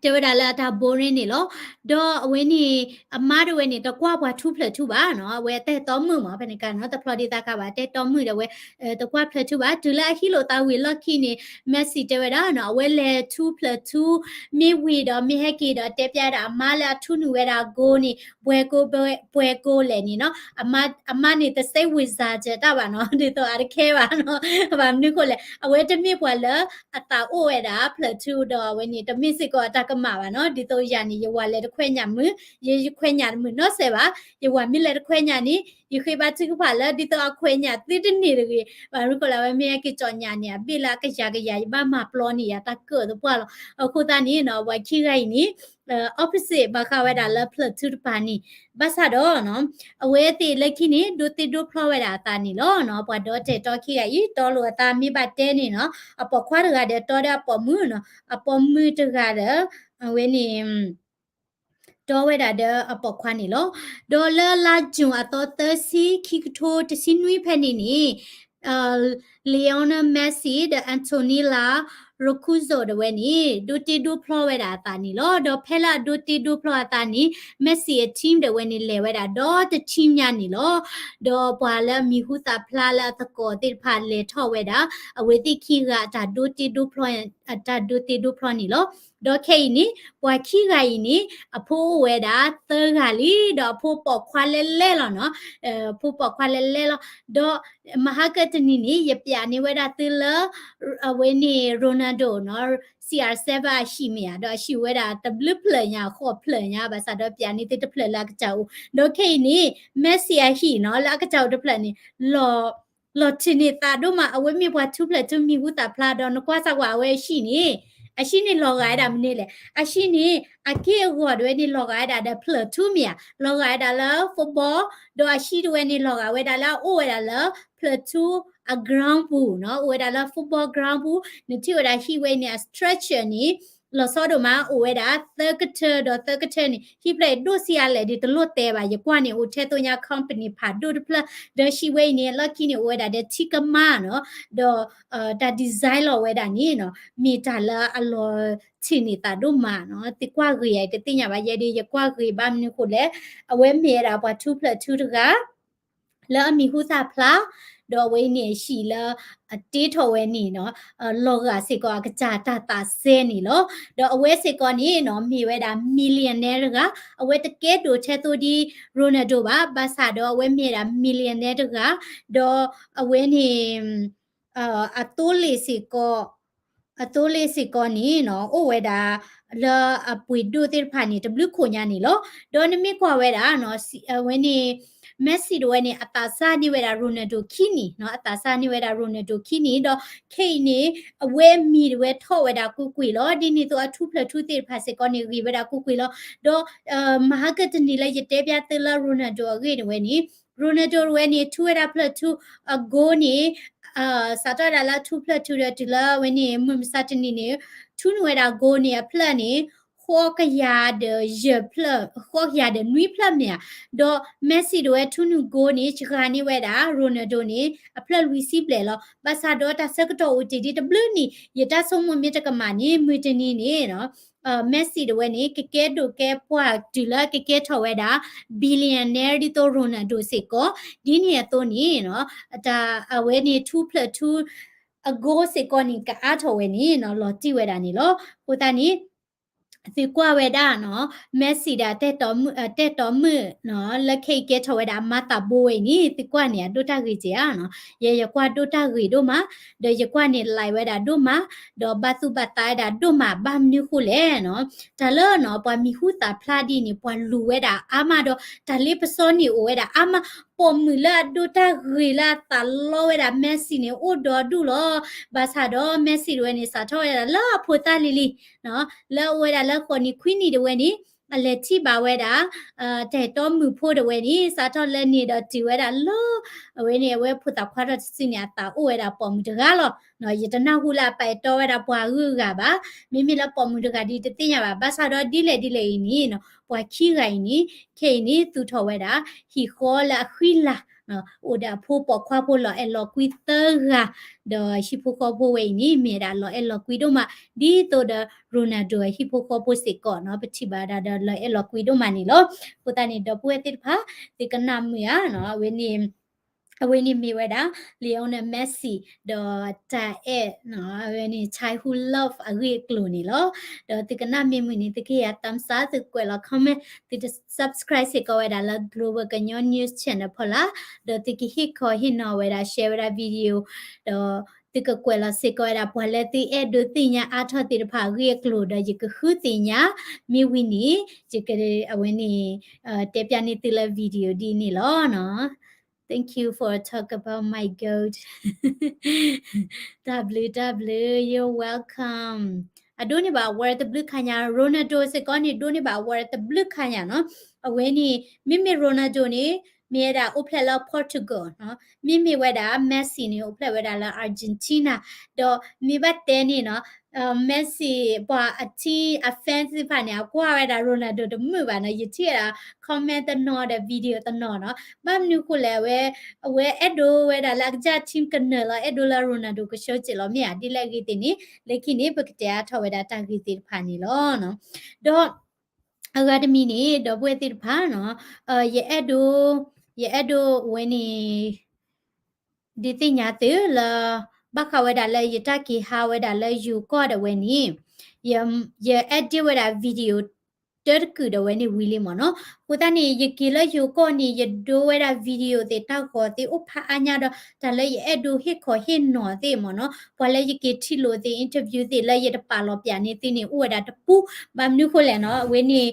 တဲဝဲဒၣ်လၢအတၢ် boring န့ၣ်လီၤ. ဒီးအဝဲန့ၣ် အမါတဝဲန့ၣ် တကွၢ်ပှၤထူဖျၢၣ်ထူဘၣ်နီၤ, အဝဲအတၢ်အဲၣ်တီမုၣ်မး ဖဲန့ၣ်ကနီၤ တဖျီဒ်သးခါဘၣ် တၢ်အဲၣ်တီမုၣ်ဒီးအဝဲ တကွၢ်ဖျၢၣ်ထူဘၣ်. တုၤလၢအဟံးလိာ်သးဝံၤအလီၢ်ခံန့ၣ် Messi တဲဝဲဒၣ်နီၤ အဝဲလဲၤထူဖျၢၣ်ထူ မ့ၢ်ဝံၤဒီးမ့ၢ်ဟဲက့ၤဒီးတဲပျးဒၣ်အမါလၢအထူနုာ်ဝဲဒၣ်အ goal န့ၣ် ပှဲၤကိ ပှဲၤကိလဲၣ်န့ၣ်နီၤ, အမါန့ၣ် တစဲဝံၤစၢ်ကၢတၢ်ဘၣ်နီၤ, ဒ်သိးအတခဲဘၣ်နီၤ, ဘၣ်မနုၤဃိလဲၣ် အဝဲတမ့ၢ်ပှၤလၢအသးအိၣ်ဝဲဒၣ်ဖျၢၣ်ထူဒီးအဝဲန့ၣ် တမ့ၢ်စ့ၢ်ကီးအတၢ်ကမၣ်ဘၣ်နီၤ, ဒ်သိးယၤန့ၣ် ယဝၤလဲၤတခွဲညၣ်မုာ်, ယခွဲညၣ်တမုာ်နီတစဲးဘၣ်, ယဝၤမ့ၢ်လဲၤတခွဲညၣ်န့ၣ် ယဃ့ဘါထုကဖၣ်လၢဒ်သိးအခွဲညၣ်သုတန့ၢ်တဂ့ၤ, ဘၣ်မနုၤဃိလဲၣ် အဝဲမ့ၢ်ဟဲက့ၤကၠီၣ်ညၣ်န့ၣ် အဘ့ၣ်လၢအကယၤကယၤ ယဘၣ်မၤပျီန့ၢ်ယၤတၢ်ကၢၣ်သပှၢ်လီၤ. အဃိသတးန့ၣ်နီၤ ပှၤခံဂၤအံၤန့ၣ် opposite ဘၣ်ဃးဝဲဒၣ်လၢဖျၢၣ်ထူတပၤန့ၣ်, ဘၣ်ဆၣ်ဒီး အဝဲသ့ၣ်လၢခံန့ၣ် ဒိးသ့ဒိးဖျီဝဲဒၣ်အသးန့ၣ်လီၤ. ပှၤဒီးတၢ်အဲၣ်တီခံဂၤအံၤ တီလိာ်အသးမ့ၢ်ဘၣ်တဲန့ၣ်နီၤ, အပိာ်ခွါတဂၤဒီးတီဒီးအပိာ်မုၣ်နီၤ, အပိာ်မုၣ်တဂၤဒီး အဝဲန့ၣ် တီဝဲဒၣ်ဒီးအပိာ်ခွါန့ၣ်လီၤ. ဒီးလၢလါယူၤအသီသၢဆံ ခံကထိတဆံနွံဖဲန့ၣ်န့ၣ် Lionel Messi ဒီး Antonella Roccuzzo တဝဲန့ၣ် ဒိးတ့ဒိးဖျီဝဲဒၣ်အသးန့ၣ်လီၤ. ဒီးဖဲလၢအဒိးတ့ဒိးဖျီအသးန့ၣ် Messi အ team တဝဲန့ၣ် လဲၤဝဲဒၣ်ဒီတ team ညါန့ၣ်လီၤ. ဒီးပှၤလၢအမံၤဟူသၣ်ဖျါလၢအသကိးသ့ၣ်တဖၣ်လဲၤထီၣ်ဝဲဒၣ် အဝဲသ့ၣ်ခံဂၤအတၢ်ဒိးတ့ဒိးဖျီ အတၢ်ဒိးတ့ဒိးဖျီန့ၣ်လီၤ. ဒီးခဲအံၤန့ၣ် ပှၤခံဂၤအံၤန့ၣ် အဖိအိၣ်ဝဲဒၣ်သၢဂၤလံ, ဒီးအဖိပိာ်ခွါလဲလဲလီၤနီၤ, ဖိပိာ်ခွါလဲလဲလီၤ. ဒီးမဟါကတနံၤန့ၣ် ယပျးန့ၢ်ဝဲဒၣ်သုလၢ အဝဲန့ၣ် Ronaldo နီၤ, CR seven အဟံၣ်မ့ၢ်ဧါ, ဒီးအဟံၣ်ဝဲဒၣ်တဘျုးဖျၢၣ်ညါ ဃိးဖျၢၣ်ညါ, ဘၣ်ဆၣ်ဒီးပျးန့ၢ်သုတဖျၢၣ်လၢအကစၢ်အိၣ်. ဒီးခဲအံၤန့ၣ် Messi အဟံၣ်နီၤ လၢအကစၢ်အိၣ်တဖျၢၣ်န့ၣ် လီၤ လီၤထံၣ်န့ၢ်သးဒိၣ်မး, အဝဲမ့ၢ်ပှၤထူဖျၢၣ်ထူမံၤဟူသၣ်ဖျါဒီး နကွၢ်စၢ်ကွၢ်အဝဲအဟံၣ်န့ၣ်, အဟံၣ်န့ၣ်လီၤဂာ်ဝဲဒၣ်မနုၤလဲၣ်. အဟံၣ်န့ၣ် အက့ၢ်အဂီၤတဝဲန့ၣ် လီၤဂာ်ဝဲဒၣ်ဒီးဖျၢၣ်ထူမ့ၢ်ဧါ, လီၤဂာ်ဝဲဒၣ်လၢ football, ဒီးအဟံၣ်တဝဲန့ၣ် လီၤဂာ်ဝဲဒၣ်လၢအအိၣ်ဝဲဒၣ်လၢ ဖျၢၣ်ထူအ ground ပူၤနီၤ, အိၣ်ဝဲဒၣ်လၢ football ground ပူၤ, နထံၣ်ဝဲဒၣ်ဟံၣ်ဝဲအံၤန့ၣ် အ structure န့ၣ် လီၤဆီဒိၣ်မး အိၣ်ဝဲဒၣ်သၢကထၢဒီးသၢကထၢန့ၣ် ဟံၣ်ဖျၢၣ်အံၤဒိၣ်ဆံးအါလဲၣ်ဒီးတလိၣ်တဲဘၣ်, ယကွၢ်န့ၣ် အိၣ်ထဲသိညါ company ဖးဒိၣ်တဖျၢၣ်, ဒီးဟံၣ်ဝဲအံၤန့ၣ် အလီၢ်ခံန့ၣ် အိၣ်ဝဲဒၣ်ဒီးထံကမါနီၤ, ဒီး တၢ် design လီၤဝဲဒၣ်န့ၣ်နီၤ, မ့ၢ်တၢ်လၢအလီၤထံၣ်န့ၢ်သးဒိၣ်မးနီၤ, သုကွၢ်ဂ့ၤယၤတသ့ၣ်ညါဘၣ်, ယဲဒၣ်ယကွၢ်ဂ့ၤဘၣ်မနုၤဃိလဲၣ်, အဝဲမ့ၢ်ဝဲဒၣ်ပှၤထူဖျၢၣ်ထူတဂၤ လၢအမံၤဟူသၣ်ဖျါ, ဒီးအဝဲအံၤန့ၣ် အဟံၣ်လၢအတ့ထီၣ်ဝဲန့ၣ်နီၤ, လီၤဂာ်စ့ၢ်ကီးအကစၢ်တၢ်သးစဲန့ၣ်လီၤ. ဒီးအဝဲစ့ၢ်ကီးန့ၣ်နီၤ မ့ၢ်ဝဲဒၣ် millionaire တဂၤ, အဝဲတကဲဒိၣ်ထဲသိဒ် Ronaldo ဘၣ်, ဘၣ်ဆၣ်ဒီးအဝဲမ့ၢ်ဝဲဒၣ် millionaire တဂၤ, ဒီးအဝဲန့ၣ် အသိလ့ၣ်စ့ၢ်ကီး အသိလ့ၣ်စ့ၢ်ကီးန့ၣ်နီၤ အိၣ်ဝဲဒၣ်လၢအပှ့ၤဒိၣ်သ့ၣ်တဖၣ်န့ၣ် တဘျုးခိၣ်ညါန့ၣ်လီၤ. ဒီးနမ့ၢ်ကွၢ်ဝဲဒၣ်နီၤ အဝဲန့ၣ် Messi တဝဲန့ၣ် အသးစၢ်န့ၢ်ဝဲဒၣ် Ronaldo ခံနံၣ်နီၤ, အသးစၢ်န့ၢ်ဝဲဒၣ် Ronaldo ခံနံၣ်, ဒီးခဲအံၤန့ၣ် အဝဲအမံၤတဝဲထီၣ်ဝဲဒၣ်ကွ့ၢ်ကွ့ၢ်လီၤ. ဒ်န့ၣ်အသိးအထူဖျၢၣ်ထူသ့ၣ်တဖၣ်စ့ၢ်ကီးန့ၣ် ဂ့ၤဝဲဒၣ်ကွ့ၢ်ကွ့ၢ်လီၤ. ဒီး မဟါကတနံၤလၢယတဲပျးသုလၢ Ronaldo အဂ့ၢ်တဝဲန့ၣ် Ronaldo တဝဲန့ၣ် ထူဝဲဒၣ်ဖျၢၣ်ထူအ goal န့ၣ် စးထီၣ်ဝဲဒၣ်လၢအထူဖျၢၣ်ထူဒီးတုၤလၢအဝဲန့ၣ် မုၢ်မဆါတနံၤန့ၣ် ထူန့ၢ်ဝဲဒၣ် goal န့ၣ် အဖျၢၣ်န့ၣ် ဃိးကယၤဒီးယဲၢ်ဖျၢၣ်, ဃိးကယၤဒီးနွံဖျၢၣ်မ့ၢ်ဧါ. ဒီး Messi ဒၣ်ဝဲ ထူနုာ် goal န့ၣ် စှၤန့ၢ်ဝဲဒၣ် Ronaldo န့ၣ် အဖျၢၣ်လွံၢ်ဆံဘျဲၣ်လီၤ. ဘၣ်ဆၣ်ဒီးတၢ်ဆၢကတီၢ်အိၣ်တ့ၢ်ဒံးတဘျုးနံၣ်, ယတၢ်ဆိကမိၣ်မ့ၢ်တကမၣ်န့ၣ် မုၢ်တနံၤန့ၣ် Messi ဒၣ်ဝဲန့ၣ် ကကဲဒိၣ်ကဲပှၢ်တုၤလၢကကဲထီၣ်ဝဲဒၣ် billionaire ဒ်သိး Ronaldo စ့ၢ်ကီး, ဒ်န့ၣ်အသိးန့ၣ် တၢ်အဝဲန့ၣ် ထူဖျၢၣ်ထူ အ goal စ့ၢ်ကီးန့ၣ် ကအါထီၣ်ဝဲန့ၣ် လီၤတံၢ်ဝဲဒၣ်န့ၣ်လီၤ. အဃိသတးန့ၣ် သုကွၢ်ဝဲဒၣ်နီၤ Messi ဒၣ် တဲတီမုၣ်နီၤ လၢခဲအံၤကဲထီၣ်ဝဲဒၣ်အမါသးဘိဝဲအံၤန့ၣ် သုကွၢ်န့ၣ် အဒိၣ်တၢ်ဂ့ၤက့ၤဧါနီၤ. ယဲယကွၢ်ဒိၣ်တၢ်ဂ့ၤဒိၣ်မး, ဒီးယကွၢ်န့ၣ် like ဝဲဒၣ်ဒိၣ်မး, ဒီးဘၣ်သူၣ်ဘၣ်သးဝဲဒၣ်ဒိၣ်မး, ဘၣ်မနုၤဃိလဲၣ်နီၤ. တၢ်လၢနီၤ ပှၤမံၤဟူသၣ်ဖျါဒ်န့ၣ် ပှၤလူၤဝဲဒၣ်အါမးဒီး တၢ်လ့ပစီန့ၣ်အိၣ်ဝဲဒၣ်အါမး, ပိာ်မုၣ်လၢအဒိၣ်တၢ်ဂ့ၤလၢအသးလီဝဲဒၣ် Messi န့ၣ် အိၣ်ဒီဒူၣ်လီၤ. ဘၣ်ဆၣ်ဒီး Messi ဒၣ်ဝဲန့ၣ် စးထီၣ်ဝဲဒၣ်လၢအဖိသၣ်လံၤလံၤ လၢအအိၣ်ဝဲဒၣ်လၢဃိးနံၣ်ခွံနံၣ်ဒၣ်ဝဲန့ၣ် အလဲၤထံၣ်ဘၣ်ဝဲဒၣ် တၢ်တီမုၣ်ဖိဒၣ်ဝဲန့ၣ် စးထီၣ်လၢန့ၣ်ဒီးတုၤဝဲဒၣ်လၢ အဝဲန့ၣ် အဝဲဖိသၣ်ခွါထီၣ်တစုန့ၣ် အသးအိၣ်ဝဲဒၣ်ပိာ်မုၣ်တဂၤလီၤ. ယတနၢ်ဟူလၢအပာ်တီဝဲဒၣ်ပှၤဂုၤဂၤဘၣ်, မ့မ့ၢ်လၢပိာ်မုၣ်တဂၤဒီးတသ့ၣ်ညါဘၣ်. ဘၣ်ဆၣ်ဒီးဒ်လဲၣ်ဒ်လဲၣ်အံၤန့ၣ် ပှၤခံဂၤအံၤန့ၣ် ခဲအံၤန့ၣ် သူၣ်ထီၣ်ဝဲဒၣ် ဟံၣ်ဃီလၢအဃံလၤ အိၣ်ဒီးအဖိပိာ်ခွါဖိလီၤအဲၣ်လီၤကွံသၢဂၤ, ဒီးဟံၣ်ဖိဃီဖိဝဲအံၤန့ၣ် မ့ၢ်ဝဲဒၣ်လီၤအဲၣ်လီၤကွံဒိၣ်မး, ဒ်သိးဒီး Ronaldo အဟံၣ်ဖိဃီဖိစ့ၢ်ကီးနီၤ ပထံၣ်ဘၣ်ဒၣ်ဒီးလီၤအဲၣ်လီၤကွံဒိၣ်မးန့ၣ်လီၤ. အဃိသတးန့ၣ် ဒီပုၢ်ဝဲၢ်သ့ၣ်တဖၣ် သုကနၣ်မုာ်ဧါနီၤ အဝဲန့ၣ် အဝဲန့ၣ်မ့ၢ်ဝဲဒၣ် Lionel Messi ဒီးတၢ်အဲၣ်နီၤ အဝဲန့ၣ် childhood love အဂ့ၢ်အကျိၤန့ၣ်လီၤ. ဒီးသုကနၣ်မ့ၢ်မုာ်န့ၣ် သုကဟ့ၣ်ယၤ thumbs up သုကွဲးလီၤ comment သုတ subscribe စ့ၢ်ကီးဝဲဒၣ်လၢ Global ကညီ News Channel ဖီလာ်, ဒီးသုကဟ့ၣ်ခီဟ့ၣ်နီၤဝဲဒၣ် share ဝဲဒၣ် video ဒီးသုကကွဲးလီၤစ့ၢ်ကီးဝဲဒၣ် ပှၤလၢသုအဲၣ်ဒိးသ့ၣ်ညါအါထီၣ်သ့ၣ်တဖၣ်အဂ့ၢ်အကျိၤ ဒီးယကဃုသ့ၣ်ညါ မ့ၢ်ဝံၤန့ၣ် ယက အဝဲန့ၣ် တဲပျးန့ၢ်သုလၢ video ဒ်န့ၣ်လီၤနီၤ. Thank you for talk about my goat. တၢ်ဘျုးတၢ်ဘျုး you're welcome. အဒိးန့ၢ်ဘၣ် award တဘျုးခါညါ Ronaldo စ့ၢ်ကီးန့ၣ် ဒိးန့ၢ်ဘၣ် award တဘျုးခါညါနီၤ. အဝဲန့ၣ် မ့မ့ၢ် Ronaldo န့ၣ် မ့ၢ်ဝဲဒၣ်အိၣ်ဖျဲၣ်လၢ Portugal နီၤ. မ့မ့ၢ်ဝဲဒၣ် Messi န့ၣ် အိၣ်ဖျဲၣ်ဝဲဒၣ်လၢ Argentina ဒီးမ့ၢ်ဘၣ်တဲန့ၣ်နီၤ Messi ပှၤအ team အ fans သ့ၣ်တဖၣ်န့ၣ် အကွၢ်ဝဲဒၣ် Ronaldo တမုာ်ဘၣ်နီၤ. ယထံၣ်ဝဲဒၣ် comment တနီၤဒီး video တနီၤနီၤ. ဘၣ်မနုၤဃိလဲၣ် အဝဲ အဝဲအဲၣ်ဒိးဝဲဒၣ်လၢအကစၢ် team ကနၢၤလီၤ အဲၣ်ဒိးလၢ Ronaldo ကဆှီစ့ၢ်လီၤမ့ၢ်ဧါ. ဒ်လဲၣ်ဂ့ၤသ့ၣ်န့ၣ် လၢခံန့ၣ် ပကတဲအါထီၣ်ဝဲဒၣ်တၢ်ဂ့ၢ်သ့ၣ်တဖၣ်န့ၣ်လီၤ. ဒီး အဂၤတမံၤန့ၣ် ဒီပုၢ်ဝဲၢ်သ့ၣ်တဖၣ်နီၤ ယအဲၣ်ဒိး ယအဲၣ်ဒိးဝဲန့ၣ် ဒုးသ့ၣ်ညါသုလၢ ဘၣ်ဃးဝဲဒၣ်လၢယတၢ်က့ၤဟးဝဲဒၣ်လၢယိၤကီၢ်ဒၣ်ဝဲန့ၣ် ယ ယ edit ဝဲဒၣ် video တၢတကုာ်ဒၣ်ဝဲန့ၣ်ဝံၤလံမ့ၢ်နီၤ. အဃိသတးန့ၣ် ယက့ၤလၢယိၤကီၢ်န့ၣ် ယဒိဝဲဒၣ် video သ့ၣ်တၢ်ဂီၤသ့ၣ်အိၣ်ဖးအါညါဒီး တၢ်လၢယအဲၣ်ဒိးဟ့ၣ်ခီဟ့ၣ်နီၤသ့ၣ်မ့ၢ်နီၤ ပှၤလၢယက့ၤထံၣ်လိာ်သ့ၣ် interview သ့ၣ်လၢယတပာ်လီၤပၠးန့ၢ်သုန့ၣ် အိၣ်ဝဲဒၣ်တပူၤ ဘၣ်မနုၤဃိလဲၣ်နီၤ အဝဲန့ၣ်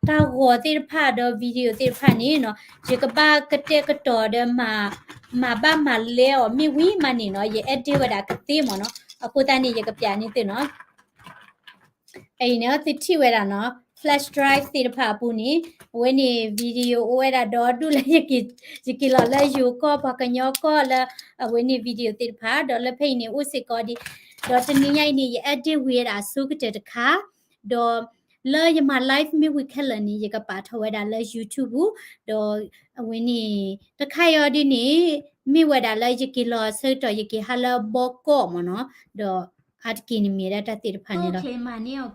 တၢ်ဂီၤသ့ၣ်တဖၣ်ဒီး video သ့ၣ်တဖၣ်န့ၣ်နီၤ ယကဘၣ်ကတဲာ်ကတီၤဒီး မၤဘၣ်မၤလဲအီၤမ့ၢ်ဝံၤမးန့ၣ်နီၤ ယ edit ဝဲဒၣ်ကသ့မ့ၢ်နီၤ. အဃိသတးန့ၣ် ယကပၠးန့ၢ်သုနီၤ အံၤန့ၣ် သုထံၣ်ဝဲဒၣ်နီၤ flash drive သ့ၣ်တဖၣ်အပူၤန့ၣ် အဝဲန့ၣ် video အိၣ်ဝဲဒၣ်ဒီဒူၣ်လၢ ယက့ၤလီၤလၢယိၤကီၢ် ပှၤကညီကီၢ်လၢ အဝဲန့ၣ် video သ့ၣ်တဖၣ် ဒီးလၢဖဲအံၤန့ၣ် အိၣ်စ့ၢ်ကီးဒံး ဒီးတနံၤညါအံၤန့ၣ် ယ edit ဝံၤဝဲဒၣ်အဆိကတၢၢ်တခါ ဒီးလၢယမၤ live မ့ၢ်ဝံၤခဲလၢာ်န့ၣ် ယကပာ်ထီၣ်ဝဲဒၣ်လၢ YouTube ပူၤ ဒီးအဝဲန့ၣ် တခါအံၤဒ်န့ၣ် မ့ၢ်ဝဲဒၣ်လၢယက့ၤလီၤအဆၢကတီၢ် ယက့ၤဟးလၢဘီကီၢ်မ့ၢ်နီၤ ဒီးအါတက့ၢ်န့ၣ်မ့ၢ်ဒၣ်တၢ်သ့ၣ်တဖၣ်န့ၣ်လီၤ.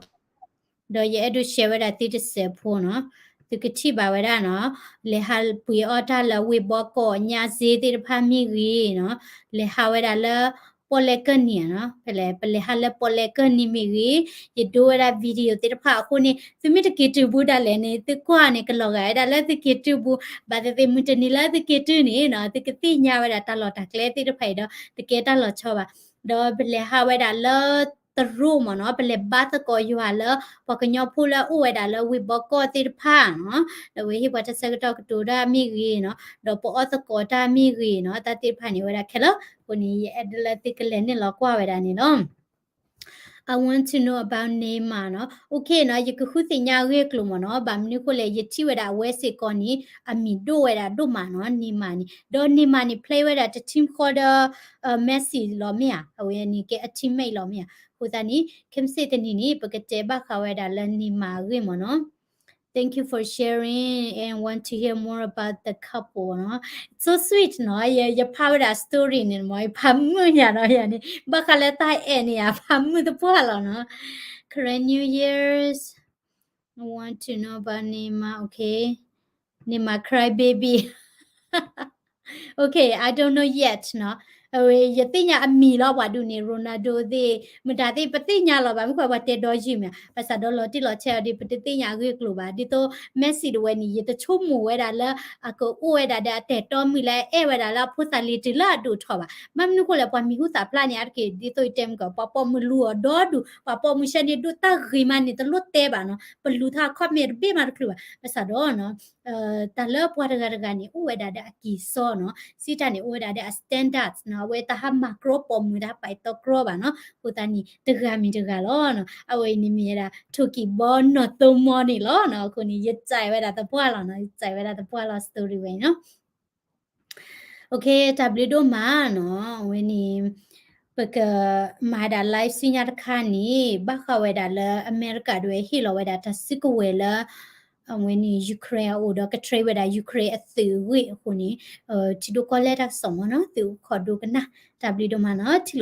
ဒီးယအဲၣ်ဒိး share ဝဲဒၣ်သုတစဲးဖိနီၤ သုကထံၣ်ဘၣ်ဝဲဒၣ်နီၤ လဲၤဟးပှ့ၤအီၣ်တၢ်လၢဝ့ၢ်ဘီကီၢ် ညၣ်စ့သ့ၣ်တဖၣ်မ့ၢ်ဂ့ၤနီၤ လဲၤဟးဝဲဒၣ်လၢ ပီၣ်လဲၣ်ကၢၢ်နံၤနီၤ ဖဲလဲၣ် ပလဲၤဟးလၢပီၣ်လဲၣ်ကၢၢ်နံၤမ့ၢ်ဂ့ၤ ယဒိဝဲဒၣ် video သ့ၣ်တဖၣ်အဃိန့ၣ် သုမ့ၢ်တက့ၤတုၤဘူးဒၣ်လဲာ်န့ၣ် သုကွၢ်န့ၣ် ကလီၤဂာ်ဝဲဒၣ်လၢသုက့ၤတုၤဘူး ဘၣ်သ့ၣ်သ့ၣ်မုၢ်တနံၤလၢသုက့ၤတုၤန့ၣ်နီၤ သုကသ့ၣ်ညါဝဲဒၣ်တၢ်လီၢ်တၢ်ကျဲသ့ၣ်တဖၣ်အံၤဒီး တကဲတၢ်လီၤဆီဘၣ် ဒီးပလဲၤဟးဝဲဒၣ်လၢတရူးမ့ၢ်နီၤ ပလဲၤဘါသကိးယွၤလၢ ပှၤကညီဖိလၢအအိၣ်ဝဲဒၣ်လၢဝ့ၢ်ဘီကီၢ်သ့ၣ်တဖၣ်နီၤ ဒီးဝဲဟ့ၣ်ပှၤတၢ်ဆၢကတီၢ်ကတိၤတၢ်မ့ၢ်ဂ့ၤနီၤ ဒီးပအီၣ်သကိးတၢ်မ့ၢ်ဂ့ၤနီၤ တၢ်သ့ၣ်တဖၣ်န့ၣ်ဝဲဒၣ်ခဲလၢာ် အဃိန့ၣ် ယအဲၣ်ဒိးလၢသုကလဲၤနုာ်လီၤကွၢ်ဝဲဒၣ်န့ၣ်လီၤ. I want to know about Neymar နီၤ. Okay နီၤ, ယကဃုသ့ၣ်ညါအဂ့ၢ်အကျိၤမ့ၢ်နီၤ. ဘၣ်မနုၤအဃိလဲၣ်, ယထံၣ်ဝဲဒၣ်အဝဲစ့ၢ်ကီးန့ၣ် အမံၤဒိၣ်ဝဲဒၣ်ဒိၣ်မးနီၤ, Neymar န့ၣ်. ဒီး Neymar န့ၣ် play ဝဲဒၣ်တ team ဃီဒီး Messi လီၤမ့ၢ်ဧါ. အဝဲန့ၣ်ကဲအ teammate လီၤမ့ၢ်ဧါ. အဃိသတးန့ၣ် ခဲမုၢ်ဆ့ၣ်တနံၤန့ၣ် ပကတဲဘၣ်ဃးဝဲဒၣ်လၢ Neymar အဂ့ၢ်မ့ၢ်နီၤ. Thank you for sharing and want to hear more about the couple နီၤ. So sweet နီၤ, ယဖးဝဲဒၣ် story န့ၣ်မ့ၢ် ယဖးမုာ်ညါဒီးယၤန့ၣ် ဘၣ်ဃးလၢတၢ်အဲၣ်န့ၣ်ယၤ ဖးမုာ်သပှၢ်လီၤနီၤ. Karen New Year's, I want to know about Neymar, okay. Neymar cry baby. Okay, I don't know yet နီၤ. အဝဲ ယသ့ၣ်ညါအမံၤလီၤ ပှၤဒုးန့ၣ် Ronaldo သ့ၣ် မတၤသ့ၣ် ပသ့ၣ်ညါလီၤဘၣ် မ့ၢ်ကွၢ်ပှၤတဲဒီယုၢ်မ့ၢ်ဧါ. ဘၣ်ဆၣ်ဒီးလီၤတံၢ်လီၤဆဲးအီၤဒီး ပတသ့ၣ်ညါအဂ့ၢ်အကျိၤဘၣ်. ဒ်သိး Messi တဝဲန့ၣ် ယတဆိကမိၣ်ဝဲဒၣ်လၢ အကအိၣ်ဝဲဒၣ်ဒီးအတဲာ်တီမုၢ်လၢအဲၣ်ဝဲဒၣ်လၢအဖိသၣ်လံၤတုၤလၢအဒိၣ်ထီၣ်ဘၣ်. ဘၣ်မနုၤအဃိလဲၣ် ပှၤမံၤဟူသၣ်ဖျါန့ၣ် အါတက့ၢ် ဒ်သိးယတဲမုၢ်ကီး ပှၤပိာ်မုၣ်လူၤအီၤဒီဒူၣ် ပှၤပိာ်မုၣ်ဆဲန့ၣ် ဒိၣ်တၢ်ဂ့ၤမးန့ၣ် တလိၣ်တဲဘၣ်နီၤ. ပလူၤထီၣ် comment တဘ့ၣ်မးတချုးဘၣ်. ဘၣ်ဆၣ်ဒီးနီၤ တၢ်လၢပှၤတဂၤတဂၤန့ၣ် အိၣ်ဝဲဒၣ်ဒီးအကံၢ်စီနီၤ, စံးတၢ်န့ၣ် အိၣ်ဝဲဒၣ်ဒီးအ standards နီၤ, အဝဲတဟးမၤကြီပိာ်မုၣ် တဟးပာ်တီကြီဘၣ်နီၤ. အဃိသတးန့ၣ် တဂၤမ့ၢ်တဂၤလီၤနီၤ. အဝဲအံၤန့ၣ်မ့ၢ်ဝဲဒၣ် ထိၣ်ကံၢ်ဘီနီၢ်သိမီန့ၣ်လီၤနီၤ. အဃိန့ၣ် ယစံးဝဲဒၣ်သပှၢ်လီၤနီၤ, ယစံးဝဲဒၣ်သပှၢ်လီၤ story ဝဲအံၤနီၤ. Okay, တၢ်ဘျုးဒိၣ်မးနီၤ. အဝဲန့ၣ် ပကမၤဒၣ် live ဆူညါတခါန့ၣ် ဘၣ်ဃးဝဲဒၣ်လၢအမဲရကၤဒၣ်ဝဲဟ့ၣ်လီၤဝဲဒၣ်တၢ်စုကဝဲၤလၢ အဝဲန့ၣ် Ukraine အအိၣ်ဒီးက trade ဝဲဒၣ် Ukraine အသုးအဂ့ၢ်အဃိန့ၣ် ထံဒိၣ်ကီၢ်လဲၢ်တၢ်ကစီၣ်မ့ၢ်နီၤ, သုးခိၣ်ဒိကနၣ်, တၢ်ဘျုးဒိၣ်မးနီၤ, ထံၣ်လိာ်